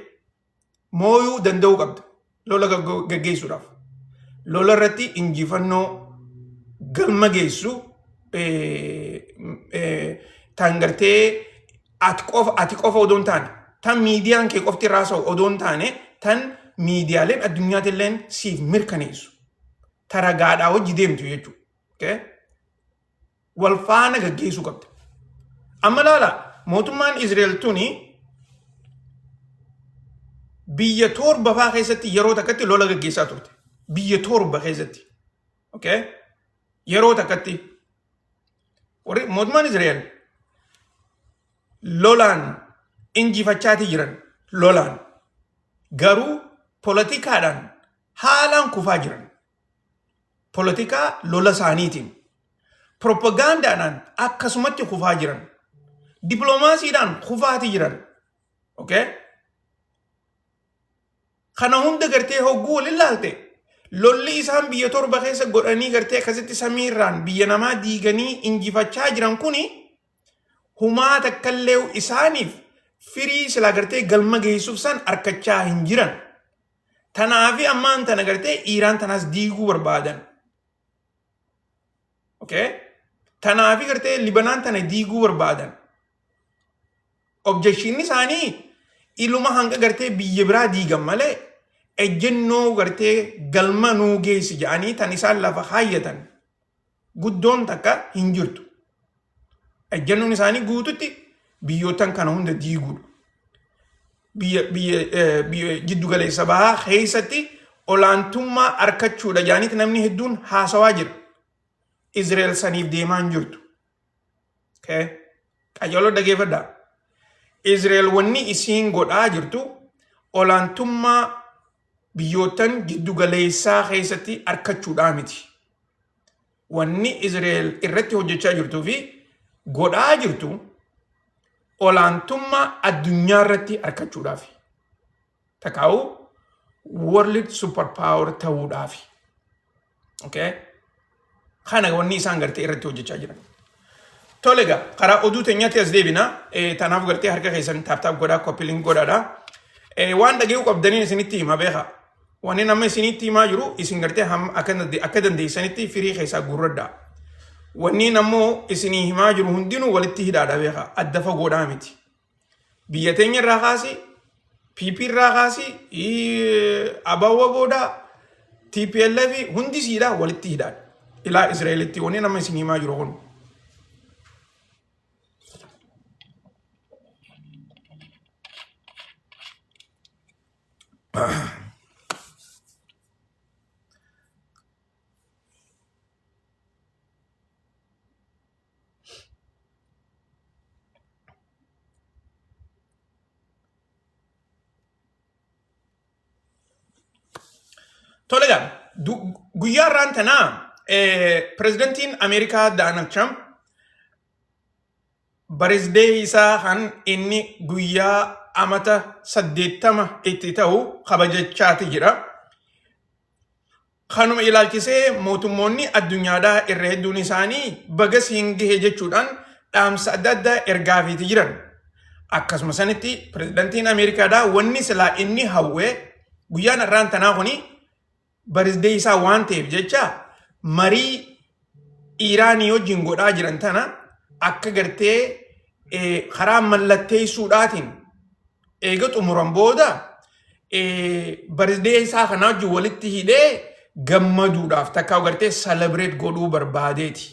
mooyuu danda'uu qabda. Lola gaggeessuudhaaf. Lola irratti injifannoo galma geessu tan gartee ati qofa odoo hin taane tan miidiyaan kee qofti irraa haasa'u odoo hin taane tan miidiyaaleen addunyaatilleen siif mirkaneessu. Ta ragaadhaa wajji deemtu jechuudha. Okay? Wal faana gaggeessuu qabda. Amma laala mootummaan Izrael tuni biyya torba faa keessatti yeroo takkatti lola gaggeessaa turte. Biyya torba keessatti. Okay? Yeroo takkatti. Warri mootummaan Izrael lolaan injifachaati jiran. Lolaan. Garuu poolitikaadhaan haalaan kufaa jiran. Polotikaa lola isaaniitiin, propagaandaadhaan akkasumatti kufaa jiran. Dippiloomaasiidhaan kufaati jiran. Okay? Kana hunda gartee hogguu waliin laalte lolli isaan biyya torba keessa godhanii gartee akkasitti samiirraan biyya namaa diiganii injifachaa jiran kuni humaa takkallee isaaniif Firii silaa gartee galma geessuuf san arkachaa hin jiran. Tanaafi ammaan tana gartee Iiraan tanaas diiguu barbaadan. Okay? Tanaafi gartee Libanaan tana diiguu barbaadan. Objectionni isaanii iluma hanga gartee biyya biraa diigan malee ejjennoo gartee galma nuu geessi jedhanii tan isaan lafa kaayyatan guddoon takka hin jirtu. Ejjennoon isaanii guututti biyyoottan kana hunda diiguudha. Biyya biyya eh, biyya jiddu galeessa bahaa keessatti olaantummaa arkachuudha jedhaniiti namni hedduun haasawaa jira. Israel saniif deemaa hin jirtu. Okay? Qajeeloo dhageeffadhaa. Israel wanni isiin godhaa jirtu olaantummaa biyyoottan jiddu galeessaa keessatti arkachuudhaa miti. Wanni Israel irratti hojjechaa jirtuu fi godhaa jirtu olaantummaa addunyaa irratti arkachuudhaafi. Takaa'u world super power ta'uudhaafi. Okay? Kana wanni isaan gartee irratti hojjechaa jiran. Tole egaa karaa oduu teenyaatti as deebina. Tanaaf gartee harka keessan tap tap godhaa copy link godhaadha. Waan dhaga'uu qabdaniin isinitti hima beeka. Wanni nama isinitti himaa jiru isin gartee akka dandeessanitti firii keessaa guurradha. Wanni ammoo isinii himaa jiru hundinuu walitti hidhaadha beeka. Adda fagoodhaa miti. Biyya teenya irraa kaasi, PP irraa kaasi, ABO booda, TPLF hundi siidha walitti hidhaadha. Ilaa Israa'elitti wanni nama isin himaa jiru kun. Tole egaa guyyaa har'aan tanaa pirezidantiin Ameerikaa Doonaald Tiraamp birthday isaa kan inni guyyaa amata 80 itti ta'u kabajachaati jira. Kanuma ilaalchisee mootummoonni addunyaadhaa irra hedduun isaanii baga siin gahe jechuudhaan dhaamsa adda addaa ergaafiiti jiran. Akkasuma sanitti pirezidantiin Ameerikaadhaa wanni silaa inni hawwe guyyaan har'aan tanaa kuni birthday isaa waan ta'eef jecha marii Iiraanii wajjin godhaa jiran tana akka gartee karaa mallatteessuudhaatiin eega xumuran booda birthday isaa kanaa wajjin walitti hidhee gammaduudhaaf takka gartee celebrate godhuu barbaadeeti.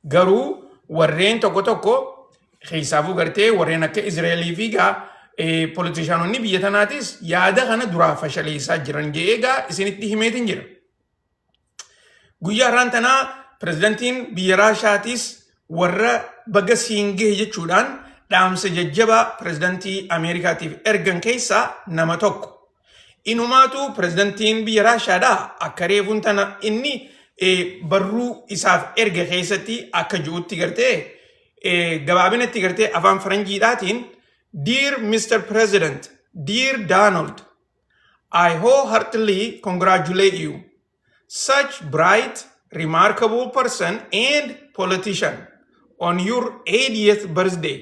Garuu warreen tokko tokko keessaafuu gartee warreen akka Israa'elii fi gaa politishaanonni biyya tanaatis yaada kana duraa fashaleessaa jiran jedhee gaa isinitti himeetiin jira. Guyyaa har'aan tanaa pirezidantiin biyya Raashaatis warra baga siin gahe jechuudhaan dhaamsa jajjabaa pirezidantii Ameerikaatiif ergan keessaa nama tokko. Inumaatu pirezidantiin biyya Raashaadhaa akka reefuun tana inni barruu isaaf erge keessatti akka ji'utti gartee gabaabinatti gartee afaan faranjiidhaatiin Dear Mr. President, Dear Donald, I wholeheartedly congratulate you. Such bright, remarkable person and politician on your 80th birthday.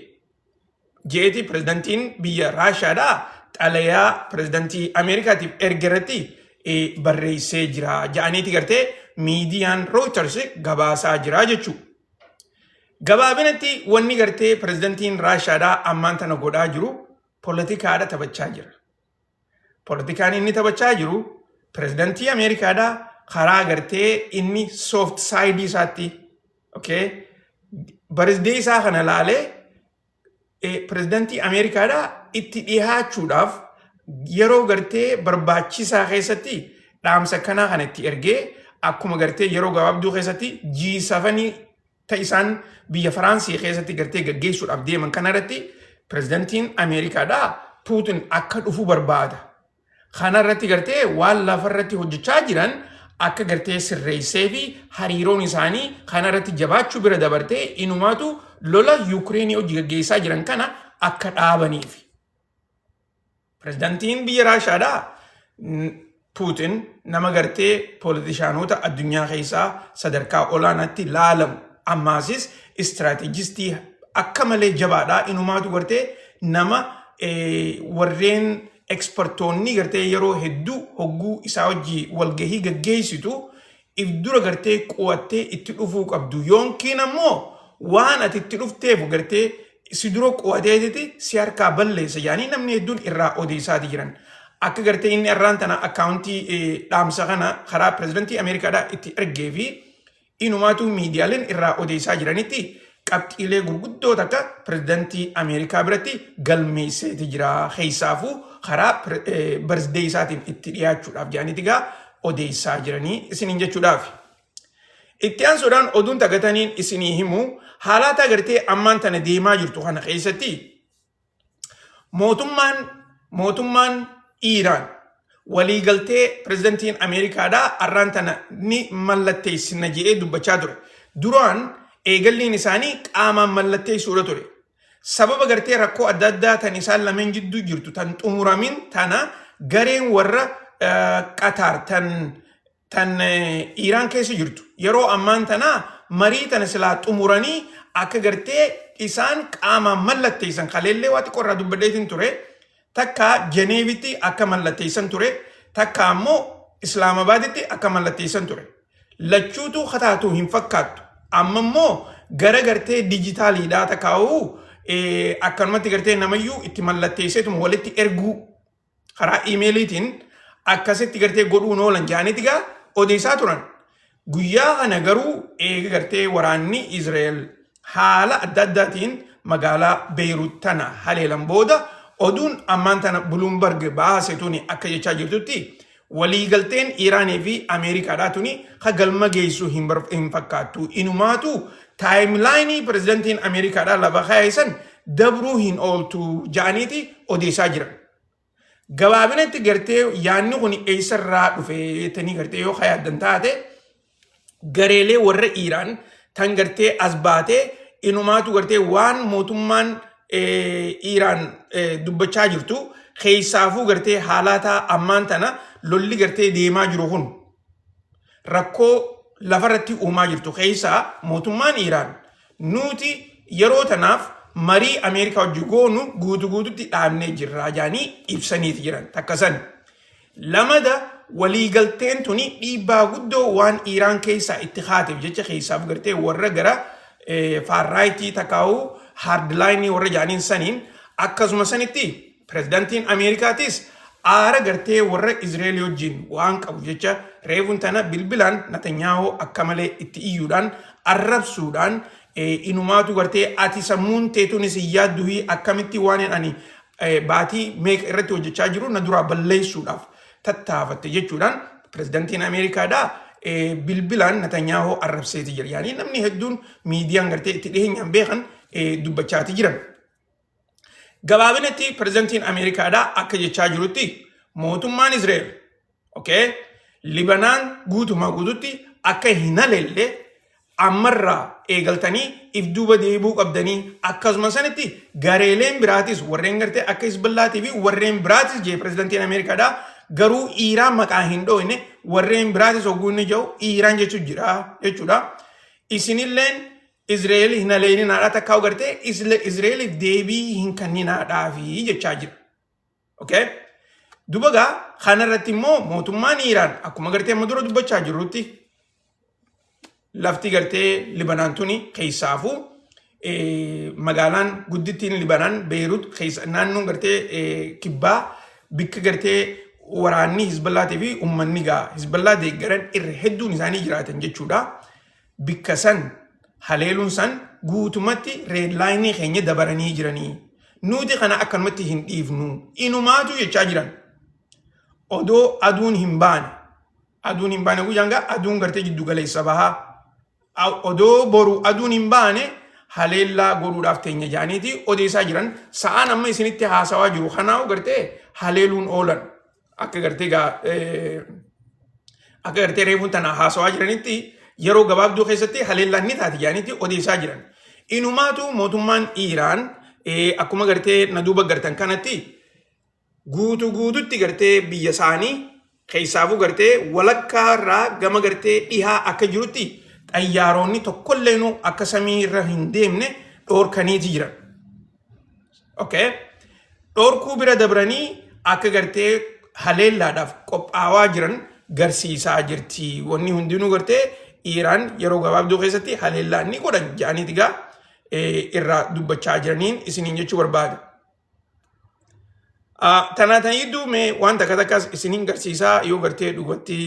Jeeti pirezidantiin biyya Raashaadhaa xalayaa pirezidantii Ameerikaatiif erge irratti barreessee jira ja'aniiti gartee miidiyaan Reuters gabaasaa jira jechuudha. Gabaabinatti wanni gartee pirezidantiin Raashaadhaa ammaan tana godhaa jiru poolitikaadha taphachaa jira. Poolitikaan inni taphachaa jiru pirezidantii Ameerikaadhaa karaa gartee inni soft side isaatti okay, birthday isaa kana laalee pirezidantii Ameerikaadhaa itti dhihaachuudhaaf yeroo gartee barbaachisaa keessatti dhaamsa kanaa kana itti ergee akkuma gartee yeroo gabaabduu keessatti G7 ta isaan biyya Faraansii keessatti gartee gaggeessuudhaaf deeman kanarratti pirezidantiin Ameerikaadhaa Puutin akka dhufu barbaada. Kanarratti gartee waan lafarratti hojjechaa jiran akka gartee sirreessee fi hariiroon isaanii kanarratti jabaachuu bira dabartee inumaatu lola Yuukireenii hojii gaggeessaa jiran kana akka dhaabaniif. Pirezidantiin biyya Raashaadhaa Puutin nama gartee poolitishaanota addunyaa keessaa sadarkaa olaanaatti laalamu. Ammaasis istiraateejistii akka malee jabaadha. Inumaatu gartee nama warreen expertoonni gartee yeroo hedduu hogguu isaa wajji walgahii gaggeessitu if dura gartee qu'attee itti dhufuu qabdu, yookiin ammoo waan ati itti dhufteef gartee si dura qu'ateetiti si harkaa balleessa yaanii namni hedduun irraa odeessaati jiran. Akka gartee inni irraan tana akkaawuntii dhaamsa kana karaa pirezidantii Ameerikaadhaa itti ergee fi inumaatu miidiyaaleen irraa odeessaa jiranitti, qabxiilee gurguddoo takka pirezidantii Ameerikaa biratti galmeesseeti jira. Keessaafuu karaa birthday isaatiin itti dhiyaachuudhaaf jedhaniiti gaa odeessaa jiranii isiniin jechuudhaaf. Itti aansuudhaan oduun tagataniin isinii himu, haalata gartee ammaan tana deemaa jirtu kana keessatti mootummaan Iiraan waliigaltee pirezidantiin Ameerikaadhaa arraan tana ni mallatteessina jedhee dubbachaa ture. Duraan eegalliin isaanii qaamaan mallatteessuudha ture. Sababa gartee rakkoo adda addaa tan isaan lameen jidduu jirtu tan xumuramin tana, gareen warra Qataar tan Iiraan keessa jirtu yeroo ammaan tana marii tana silaa xumuranii akka gartee isaan qaamaan mallatteessan kaleellee waa xiqqoo irraa dubbadheetiin ture. Takka Jeneevitti akka mallatteessan ture, takka ammoo Islaamabaaditti akka mallatteessan ture. Lachuutu kataatu hin fakkaattu. Amma immoo gara gartee dijitaaliidhaa takkaa'uu akkanumatti gartee namayyuu itti mallatteesseetuma walitti erguu karaa iimeeliitiin akkasitti gartee godhuun oolan jedhaniiti gaa odeessaa turan. Guyyaa kana garuu eega gartee waraanni Izraa'el haala adda addaatiin magaalaa Beirut tana haleelan booda, oduun ammaan tana Bloomberg baase tuni akka jechaa jirtutti, waliigalteen Iiraanii fi Ameerikaadhaa tuni ka galma geessu hin fakkaattu. Inumaatu timeline pirezidantiin Ameerikaadhaa lafa kaa'isan dabruu hin ooltu ja'aniiti odeessaa jiran. Gabaabinatti gartee yaadni kun eessarraa dhufe jettanii gartee yoo yaaddan taate, gareelee warra Iiraan tan gartee as baatee inumaatu gartee waan mootummaan Iiraan dubbachaa jirtu keessaafuu gartee haalaataa ammaan tana lolli gartee deemaa jiru kun rakkoo lafarratti uumaa jirtu keessaa, mootummaan Iiraan nuti yeroo tanaaf marii Ameerikaa wajji goonu guutu guututti dhaabnee jirraa jaanii ibsaniiti jiran takka san. Lamada, waliigalteen tuni dhiibbaa guddoo waan Iiraan keessaa itti haateef jecha, keessaaf gartee warra gara far right takkaa'uu hardline warra jaaniin saniin, akkasuma sanitti pirezidantiin Ameerikaatis aara gartee warra Izreelii wajjin waan qabu jecha, reefuun tana bilbilaan Netanyaahuu akka malee itti iyyuudhaan arrabsuudhaan, inumaatu gartee ati sammuun teetuunis hin yaadduhii, akkamitti waan ani baatii meeqa irratti hojjechaa jiru na duraa balleessuudhaaf tattaafatte jechuudhaan pirezidantiin Ameerikaadhaa bilbilaan Netanyaahuu arrabseeti jira. Yaani namni hedduun miidiyaan gartee itti dhiheenyaan beekan dubbachaati jiran. Gabaabinatti pirezidantiin Ameerikaadhaa akka jechaa jirutti, mootummaan Israa'el, okay, Libanaan guutumaa guututti akka hin haleelle ammarraa eegaltanii if duuba deebuu qabdanii, akkasuma sanitti gareeleen biraatis warreen gartee akka Hizballaatii fi warreen biraatis jee pirezidantiin Ameerikaadhaa. Garuu Iiraan maqaa hin dhooyne. Warreen biraatis hogguu inni jiru Iiraan jechuun jira jechuudha. Isinilleen Israa'el hin haleelinaadha, takkaa gartee Israa'eliif deebii hin kenninaadhaafi jechaa jira. Okay? Duba gaa kanarratti immoo mootummaan Iiraan akkuma gartee amma dura dubbachaa jirrutti, lafti gartee Libanaan tuni, keessaafuu magaalaan guddittiin Libanaan Beirut keessa naannoon gartee kibbaa bikka gartee waraanni Hizballaatii fi uummanni gaa Hizballaa deeggaran irra hedduun isaanii jiraatan jechuudha. Bikka san haleeluun san guutumatti red line keenya dabaranii jiranii. Nuti kana akkanumatti hin dhiifnu. Inumaatu jechaa jiran. Odoo aduun hin baane. Aduun hin baane guyyaan gaa aduun gartee jiddu galeessa bahaa. Odoo boru aduun hin baane haleellaa godhuudhaaf teenya jaaniiti odeessaa jiran. Sa'aan amma isinitti haasawaa jiru kanaa'u gartee haleeluun oolan. Akka gartee gaa akka gartee reefuun tana haasawaa jiranitti yeroo gabaabduu keessatti haleellaan ni taati jaaniiti odeessaa jiran. Inumaatu mootummaan Iiraan akkuma gartee na duuba gartan kanatti guutuu guututti gartee biyya isaanii keessaafuu gartee walakkaa irraa gama gartee dhihaa akka jirutti xayyaaronni tokkolleenu akka samii irra hin deemne dhoorkaniiti jiran. Okay. Dhorkuu bira dabranii akka gartee haleellaadhaaf qophaawaa jiran garsiisaa jirti. Wanni hundinuu gartee Iiraan yeroo gabaabduu keessatti haleellaa ni godhan jedhaniiti gaa irraa dubbachaa jiraniin isiniin jechuu barbaada. Tanaa tan gidduu mee waan takka takkas isiniin garsiisaa yoo gartee dhugatti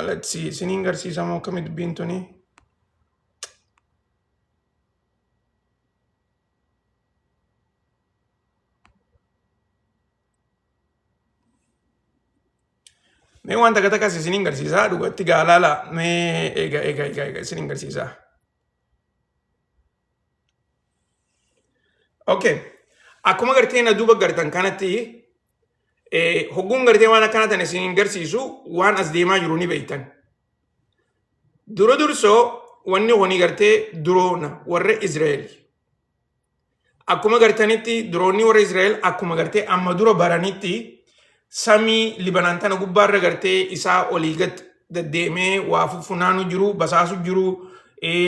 let's see isiniin garsiisaa moo akkami dubbiin tuni? Mee waan takka takkas isiniin garsiisaa dhugatti gaa laala mee eega eega eega eega isiniin garsiisaa. Okay. Akkuma gartee na duuba gartan kanatti hogguun gartee waan akkana tan isiniin garsiisu waan as deemaa jiru ni beektan. Dura dursoo wanni kuni gartee duroona warra Israa'el. Akkuma gartanitti duroonni warra Israa'el akkuma gartee amma dura baranitti samii Libanaan tana gubbaarra gartee isaa olii gad deddeemee waa fuffunaanu jiru, basaasu jiru,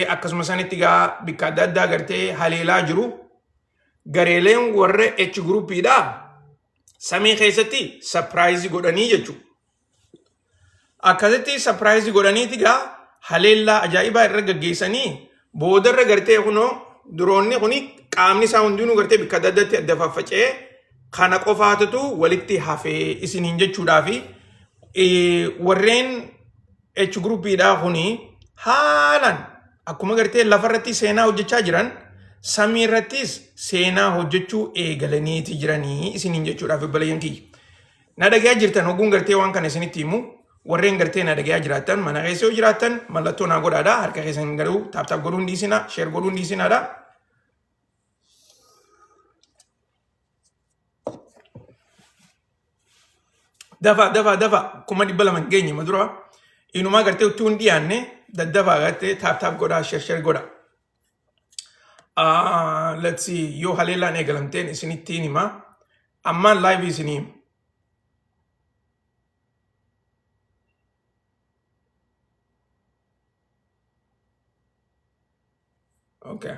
akkasuma sanitti gaa bikka adda addaa gartee haleelaa jiru. Gareeleen warra H groupiidha samii keessatti surprise godhanii jechuudha. Akkasitti surprise godhaniiti gaa haleellaa ajaa'ibaa irra gaggeessanii boodarra gartee kunoo duroonni kuni qaamni isaa hundinuu gartee bakka adda addaatti adda faffaca'ee kana qofaatutu walitti hafee isiniin jechuudhaafi warreen H groupiidhaa kuni haalaan akkuma gartee lafarratti seenaa hojjechaa jiran samii irrattis seenaa hojjechuu eegalaniiti jiranii isiniin jechuudhaaf obboleeyyan kiyya. Na dhagayaa jirtan hogguun gartee waan kana isinitti himu warreen gartee na dhagayaa jiraattan mana keessa yoo jiraattan mallattoo naa godhaadha harka keessan garuu tap tap godhuun dhiisina share godhuun dhiisinaadha. Dafa dafa dafa 200,000 hin geenye madura inumaa gartee utuu hin dhiyaanne daddafaa gartee tap tap godhaa share share godha. Let's see yoo haleellaan eegalamteen isinittiin hima. Ammaan live isinii hima. Okay.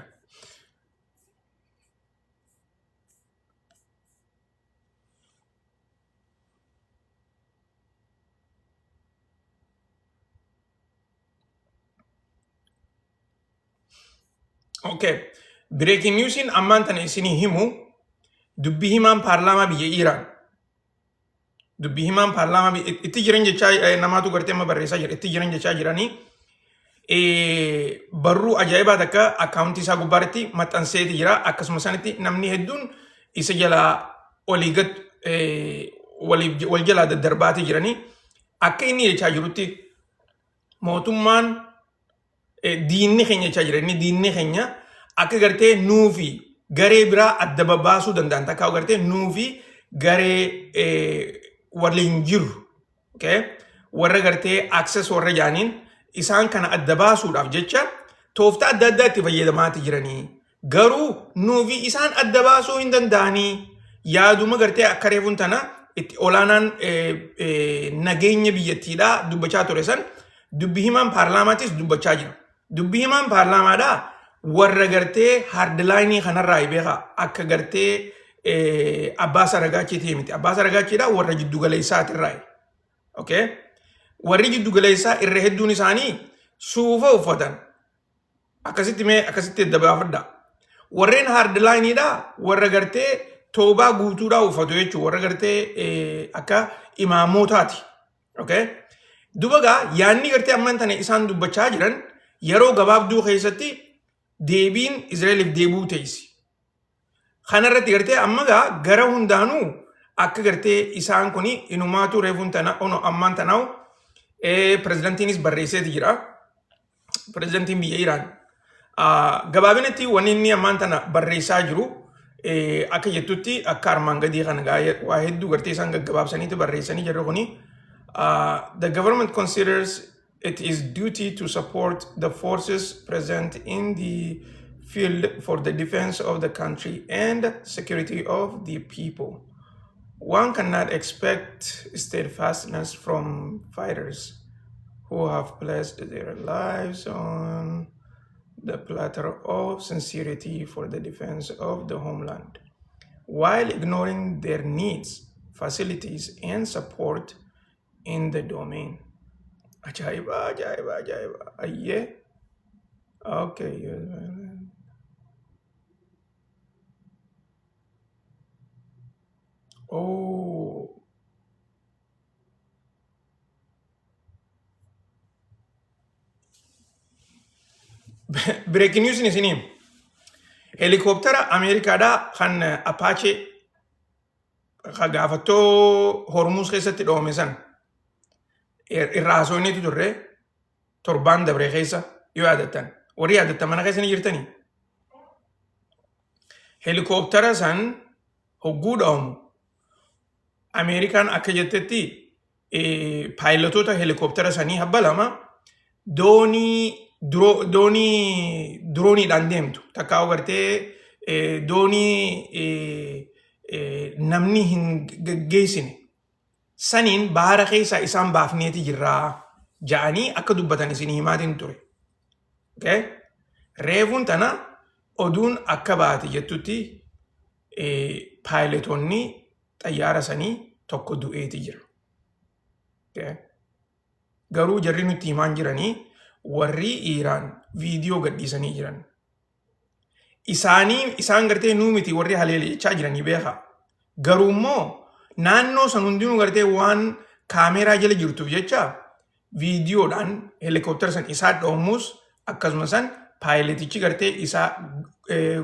Okay. Breaking newsiin ammaan tana isinii himu dubbii himaan paarlaamaa biyya Iiraan. Dubbii himaan paarlaamaa itti jiran jechaa namaatu gartee amma barreessaa jira itti jiran jechaa jiranii barruu ajaa'ibaa takka akkaawuntii isaa gubbaarratti maxxanseeti jira. Akkasuma sanitti namni hedduun isa jalaa olii gad wal jalaa daddarbaatii jiranii akka inni jechaa jirutti mootummaan diinni keenya jechaa jira. Inni diinni keenya akka gartee nuu fi garee biraa adda babbaasuu danda'an takka gartee nuu fi garee waliin jiru okay? Warra gartee access warra jaaniin isaan kana adda baasuudhaaf jecha tooftaa adda addaa itti fayyadamaati jiranii. Garuu nuu fi isaan adda baasuu hin danda'anii yaaduma gartee akka reefuun tana itti olaanaan nageenya biyyattiidhaa dubbachaa ture san dubbi himaan paarlaamaattis dubbachaa jira. Dubbi himaan paarlaamaadhaa warra gartee hardline kanarraa beekaa akka gartee Abbaas Aragaachiitii miti. Abbaas Aragaachiidhaa warra jiddugaleessaatirraa. Okay? Warri jiddugaleessaa irra hedduun isaanii suufa uffatan. Akkasitti mee akkasitti adda baafadha. Warreen hardlineiidha warra gartee toobaa guutuudhaa uffatu jechuudha. Warra gartee akka imaamotaati. Okay? Duba gaa yaanni gartee ammaan tana isaan dubbachaa jiran yeroo gabaabduu keessatti deebiin Israa'eliif deebi'uu teessi. Kanarratti gartee amma gaa gara hundaanuu akka gartee isaan kun inumaatu reefuun tana ono ammaan tanaa'u pirezidantiinis barreesseeti jira. Pirezidantiin biyya Iraan. Gabaabinatti wanni inni ammaan tana barreessaa jiru akka jettutti akka armaan gadii kana waa hedduu gartee isaan gaggabaabsaniiti barreessanii jirru kuni. The government considers it is duty to support the forces present in the field for the defense of the country and security of the people. One cannot expect steadfastness from fighters who have placed their lives on the platter of sincerity for the defense of the homeland. while ignoring their needs, facilities and support in the domain. Ajaa'iba, ajaa'iba, ajaa'iba. Ayyee. Okay. Oh. Breaking news isinii. Helikooптara Ameerikaadhaa kan Apache kan gaafattoo Hormuuz keessatti dhoome san irraa haasofneetu turre torbaan dabre keessa yoo yaadattan. Warri yaadattan mana keessa ni jirtanii. Helikooптara san hogguu dhoomu Ameerikaan akka jettetti paayilatoota helikooптara sanii habba lama doonii dirooniidhaan deemtu takka agartee doonii namni hin geggeessine saniin bahara keessaa isaan baafneeti jirraa ja'anii akka dubbatan isin himaatiin ture. Okay? Reefuun tana oduun akka baate jettutti paayiletoonni xayyaara sanii tokko du'eeti jira. Okay? Garuu jarri nutti himaan jiranii warri Iiraan viidiyoo gadhiisanii jiran. Isaanii isaan gartee nuu miti warri haleele jechaa jiranii beekaa. Garuu immoo naannoo san hundinuu gartee waan kaameeraa jala jirtuuf jecha viidiyoodhaan helikooптara san isaa dhoomus akkasuma san paayiletichi gartee isaa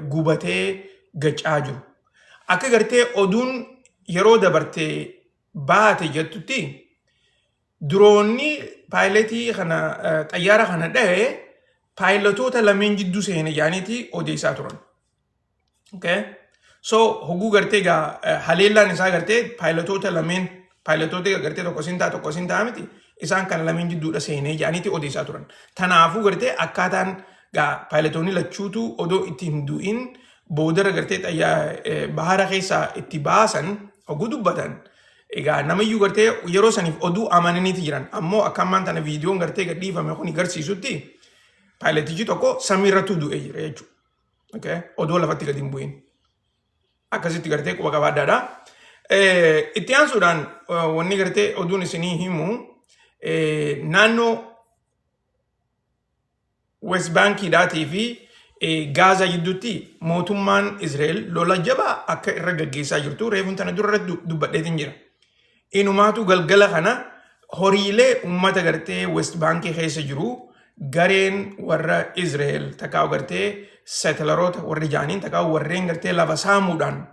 gubatee gacaa jiru. Akka gartee oduun yeroo dabarte baate jettutti diroonni paayiletii kana xayyaara kana dhahe paayiletoota lameen jidduu seene jaaniiti odeessaa turan. Okay? So hogguu gartee egaa haleellaan isaa gartee paayiletoota lameen paayiletoota gartee tokko sin ta'a tokko sin ta'a miti isaan kana lameen jidduudha seenee jaaniiti odeessaa turan. Tanaafuu gartee akkaataan gaa paayiletoonni lachuutu odoo itti hin du'in boodara gartee xayyaa bahara keessaa itti baasan hogguu dubbatan. Egaa namayyuu gartee yeroo saniif oduu amananiiti jiran. Ammoo akka ammaan tana viidiyoon gartee gadhiifame kun garsiisutti paayiletichi tokko samiirrattuu du'ee jira jechuudha. Okay? Odoo lafatti gadi hin bu'in. Akkasitti gartee quba qabaadhaadha. Itti aansuudhaan wanni gartee oduun isinii himu naannoo West Baankiidhaatii fi Gaazaa gidduutti mootummaan Israa'el lola jabaa akka irra gaggeessaa jirtu reefuun tana dura irratti dubbadheetiin jira. Inumaatu galgala kana horiilee uummata gartee West Baankii keessa jiru gareen warra Israa'el takkaa gartee seetlaroota warri jaaniin takkaa warreen gartee lafa saamuudhaan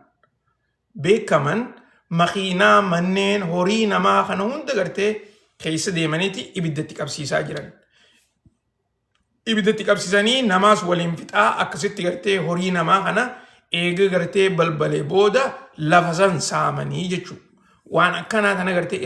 beekaman makiinaa manneen horii namaa kana hunda gartee keessa deemaniiti ibiddatti qabsiisaa jiran. Ibiddatti qabsiisanii namaas waliin fixaa akkasitti gartee horii namaa kana eega gartee balbalee booda lafa san saamanii jechuudha. Waan akkanaa kana gartee